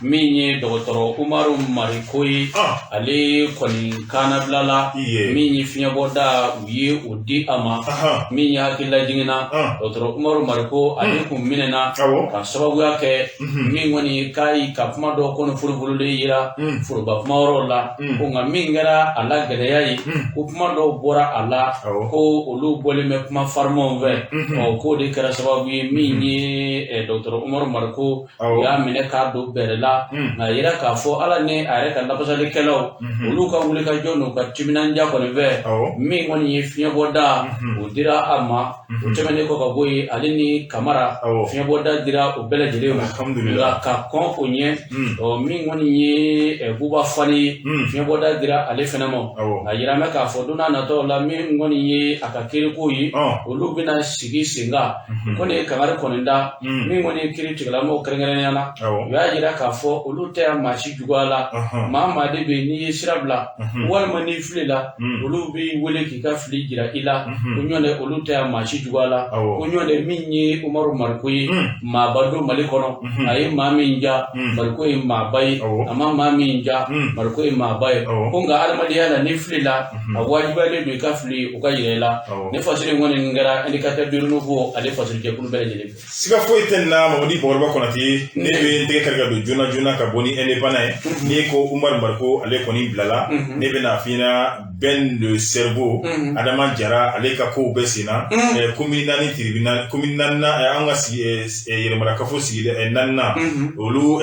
min ye dɔgɔtɔrɔ Umaru Mariko ye, ale kɔni kannabila la. Min ye fiɲɛbɔda, u ye o di a ma. Min ye hakililajigin na, dɔgɔtɔrɔ Umaru Mariko, ale kun minɛna ka sababuya kɛ min kɔni k'a ye ka kuma dɔ kɔni foroforolen yira foroba kuma yɔrɔw la, ko nka min kɛra a la gɛlɛya ye, ko kuma dɔw bɔra a la, ko olu bɔlen bɛ kuma farimanw fɛ. Ɔ, k'o de kɛra sababu ye min ye dɔgɔtɔrɔ Umaru Mariko, u y'a minɛ k'a don bɛrɛ la. Nka a yira k'a fɔ Ala ni a yɛrɛ ka lafasalikɛlaw, olu ka wulikajɔ n'u ka timinandiya kɔni fɛ, min kɔni ye fiɲɛbɔda, o dira a ma. O tɛmɛnen kɔ ka bɔ yen, ale ni Kamara, fiɲɛbɔda dira o bɛɛ lajɛlen ma. Nka ka kɔn o ɲɛ, ɔ, min kɔni ye Buba Fane ye, fiɲɛbɔda dira ale fɛnɛ ma. A yira bɛ k'a fɔ don n'a nataw la, min kɔni ye a ka kiriko ye, olu bɛna sigi sen kan. Ko nin ye kangari kɔni da min kɔni ye kiri tigilamɔgɔw kɛrɛnkɛrɛnnenya la, u y'a jira k'a fɔ olu tɛ yan maa si juguya la. Maa maa de bɛ yen, n'i ye sira bila walima n'i fili la, olu b'i wele k'i ka fili jira i la. Ko ɲɔntɛ, olu tɛ yan maa si juguya la. Ko ɲɔntɛ, min ye Umaru Mariko ye, maaba don Mali kɔnɔ, a ye maa min ja, Mariko ye maaba ye, a ma maa min ja, Mariko ye maaba ye. Ko nka adamadenya la, ni fili la, a wajibiyalen don i ka fili, u ka yira i la. Ne fasiri in kɔni kɛra Indicateur du Renouveau ale fasiri jɛkulu bɛɛ lajɛlen fɛ.
Siga foyi tɛ nin na, Mamadi Bakɔrɔba Konate. Ne bɛ n tɛgɛ kari ka don joona joona ka bɔ ni Indépendant ye. N'i ko Umaru Mariko, ale kɔni bilala, ne bɛna f'i ɲɛna Ben le Cerveau, Adama Jara, ale ka kow bɛ sen na commune 4 tribunal, commune naaninan, an ka sigi yɛrɛmarakafo sigi naaninan, olu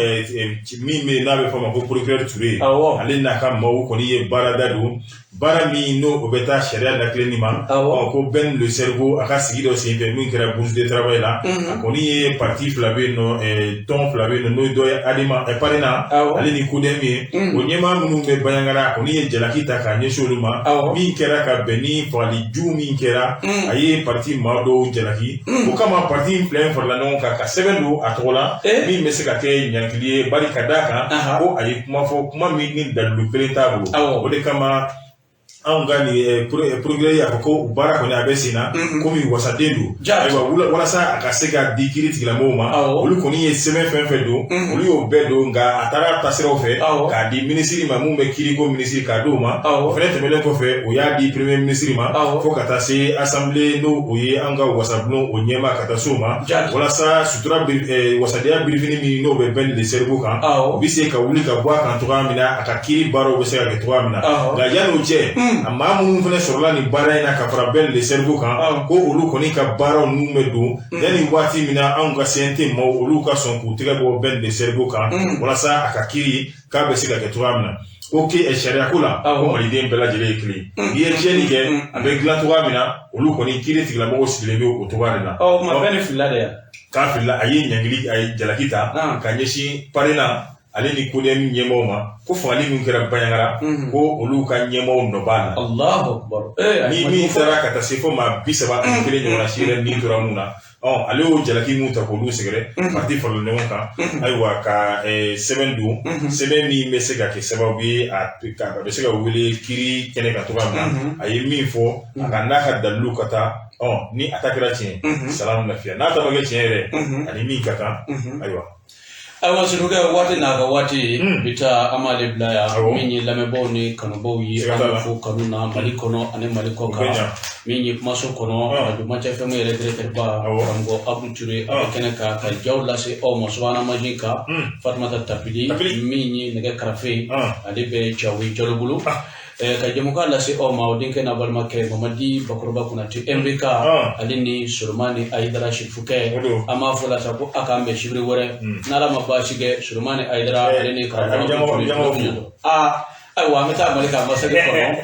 min bɛ yen n'a bɛ fɔ a ma ko procureur Ture, ale n'a ka maaw kɔni ye baarada don, baara min n'o o bɛ taa sariya lakilenni ma. Ko Ben le Cerveau, a ka sigi dɔ senfɛ min kɛra bourse de travail la, a kɔni ye parti fila bɛ yen nɔ, tɔn fila bɛ yen nɔ, n'o dɔ ye Adema Parena, ale ni CODEM ye, o ɲɛmaa minnu bɛ Bandiagara, a kɔni ye jalaki ta k'a ɲɛsin olu ma. Min kɛra ka bɛn ni fagali jugu min kɛra, a ye parti maa dɔw jalaki. O kama parti in fila in farala ɲɔgɔn kan ka sɛbɛn don a tɔgɔ la min bɛ se ka kɛ ɲangili ye, bari ka d'a kan ko a ye kuma fɔ, kuma min ni dalilu kelen t'a bolo. O de kama anw ka nin procureur y'a fɔ ko baara kɔni a bɛ sen na, komi wasaden don. Ayiwa, walasa a ka se ka di kiiri tigilamɔgɔw ma, olu kɔni ye sɛbɛn fɛn fɛn don, olu y'o bɛɛ don. Nka a taara tasiraw fɛ k'a di minisiri ma, mun bɛ kiiriko minisiri, k'a d'o ma. O fɛnɛ tɛmɛnen kɔfɛ, o y'a di premier ministre ma, fo ka taa se assemblée, n'o o ye an ka wasabulon o ɲɛmaa, ka taa s'o ma, walasa sutura wasadenya birifini min n'o bɛ Ben le Cerveau kan, o bɛ se ka wuli ka bɔ a kan cogoya min na, a ka kiiri baaraw bɛ se ka kɛ cogoya min na. Nka yanni o cɛ, a maa minnu fana sɔrɔla nin baara in na ka fara Ben le Cerveau kan, ko olu kɔni ka baaraw ninnu bɛ don yanni waati min na anw ka CNT maaw, olu ka sɔn k'u tɛgɛ bɔ Ben le Cerveau kan, walasa a ka kiiri k'a bɛ se ka kɛ cogoya min na. Ko ke sariya ko la, ko maliden bɛɛ lajɛlen ye kelen, n'i ye tiɲɛni kɛ, a bɛ dilan cogoya min na, olu kɔni kiiri tigilamɔgɔw sigilen bɛ o cogoya de la.
Ɔ, ma bɛɛ ni filila de yan.
K'a filila, a ye ɲangili, a ye jalaki ta ka ɲɛsin Parena, ale ni CODEM ɲɛmaaw ma, ko fagali min kɛra Bandiagara, ko olu ka ɲɛmaaw nɔ b'a la.
Allahu akbar.
Ni min taara ka taa se fo maa 31 ɲɔgɔnna si yɛrɛ ni tora mun na, ale y'o jalaki mun ta k'olu sɛgɛrɛ, parti farala ɲɔgɔn kan, ayiwa, ka sɛbɛn don, sɛbɛn min bɛ se ka kɛ sababu ye a bɛ se ka wele kiiri kɛnɛ kan cogoya min na. A ye min fɔ, a ka n'a ka dalilu ka taa, ni a ta kɛra tiɲɛ, salamu lafiya, n'a ta ma kɛ tiɲɛ yɛrɛ, ani min ka kan, ayiwa.
Ayiwa Sirukɛ, waati n'a ka waati bi taa, an b'ale bila yan. Min ye lamɛnbaaw ni kanubaw ye, an bɛ fo kanu na Mali kɔnɔ ani Mali kɔ kan. Min ye kumaso kɔnɔ, Radio Matia FM yɛrɛ directeur ba, karamɔgɔ Abdou Touré, a bɛ kɛnɛ kan ka jaw lase aw ma subahana mansin kan. Fatumata Tapili, min ye nɛgɛ karafe, ale bɛ Jawo Jalo bolo ka jɛmukan lase aw ma. O denkɛ n'a balimakɛ Mamadi Bakɔrɔba Konate MBK, ale ni Solomani Ayidara Sirifukɛ, an b'a fɔ la sa ko a k'an bɛn sibiri wɛrɛ, n'Ala ma baasi kɛ. Solomani Ayidara, ale ni karamɔgɔ. Aa, ayiwa, an bɛ taa Mali ka ambassade kɔnɔ,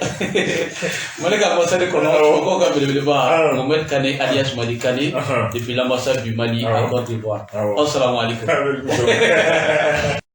Mali ka ambassade kɔnɔ, mɔgɔw ka belebeleba Mohamed Kane alias Madi Kane, depuis l'ambassade du Mali en Côte d'Ivoire. Assalamu alaikum.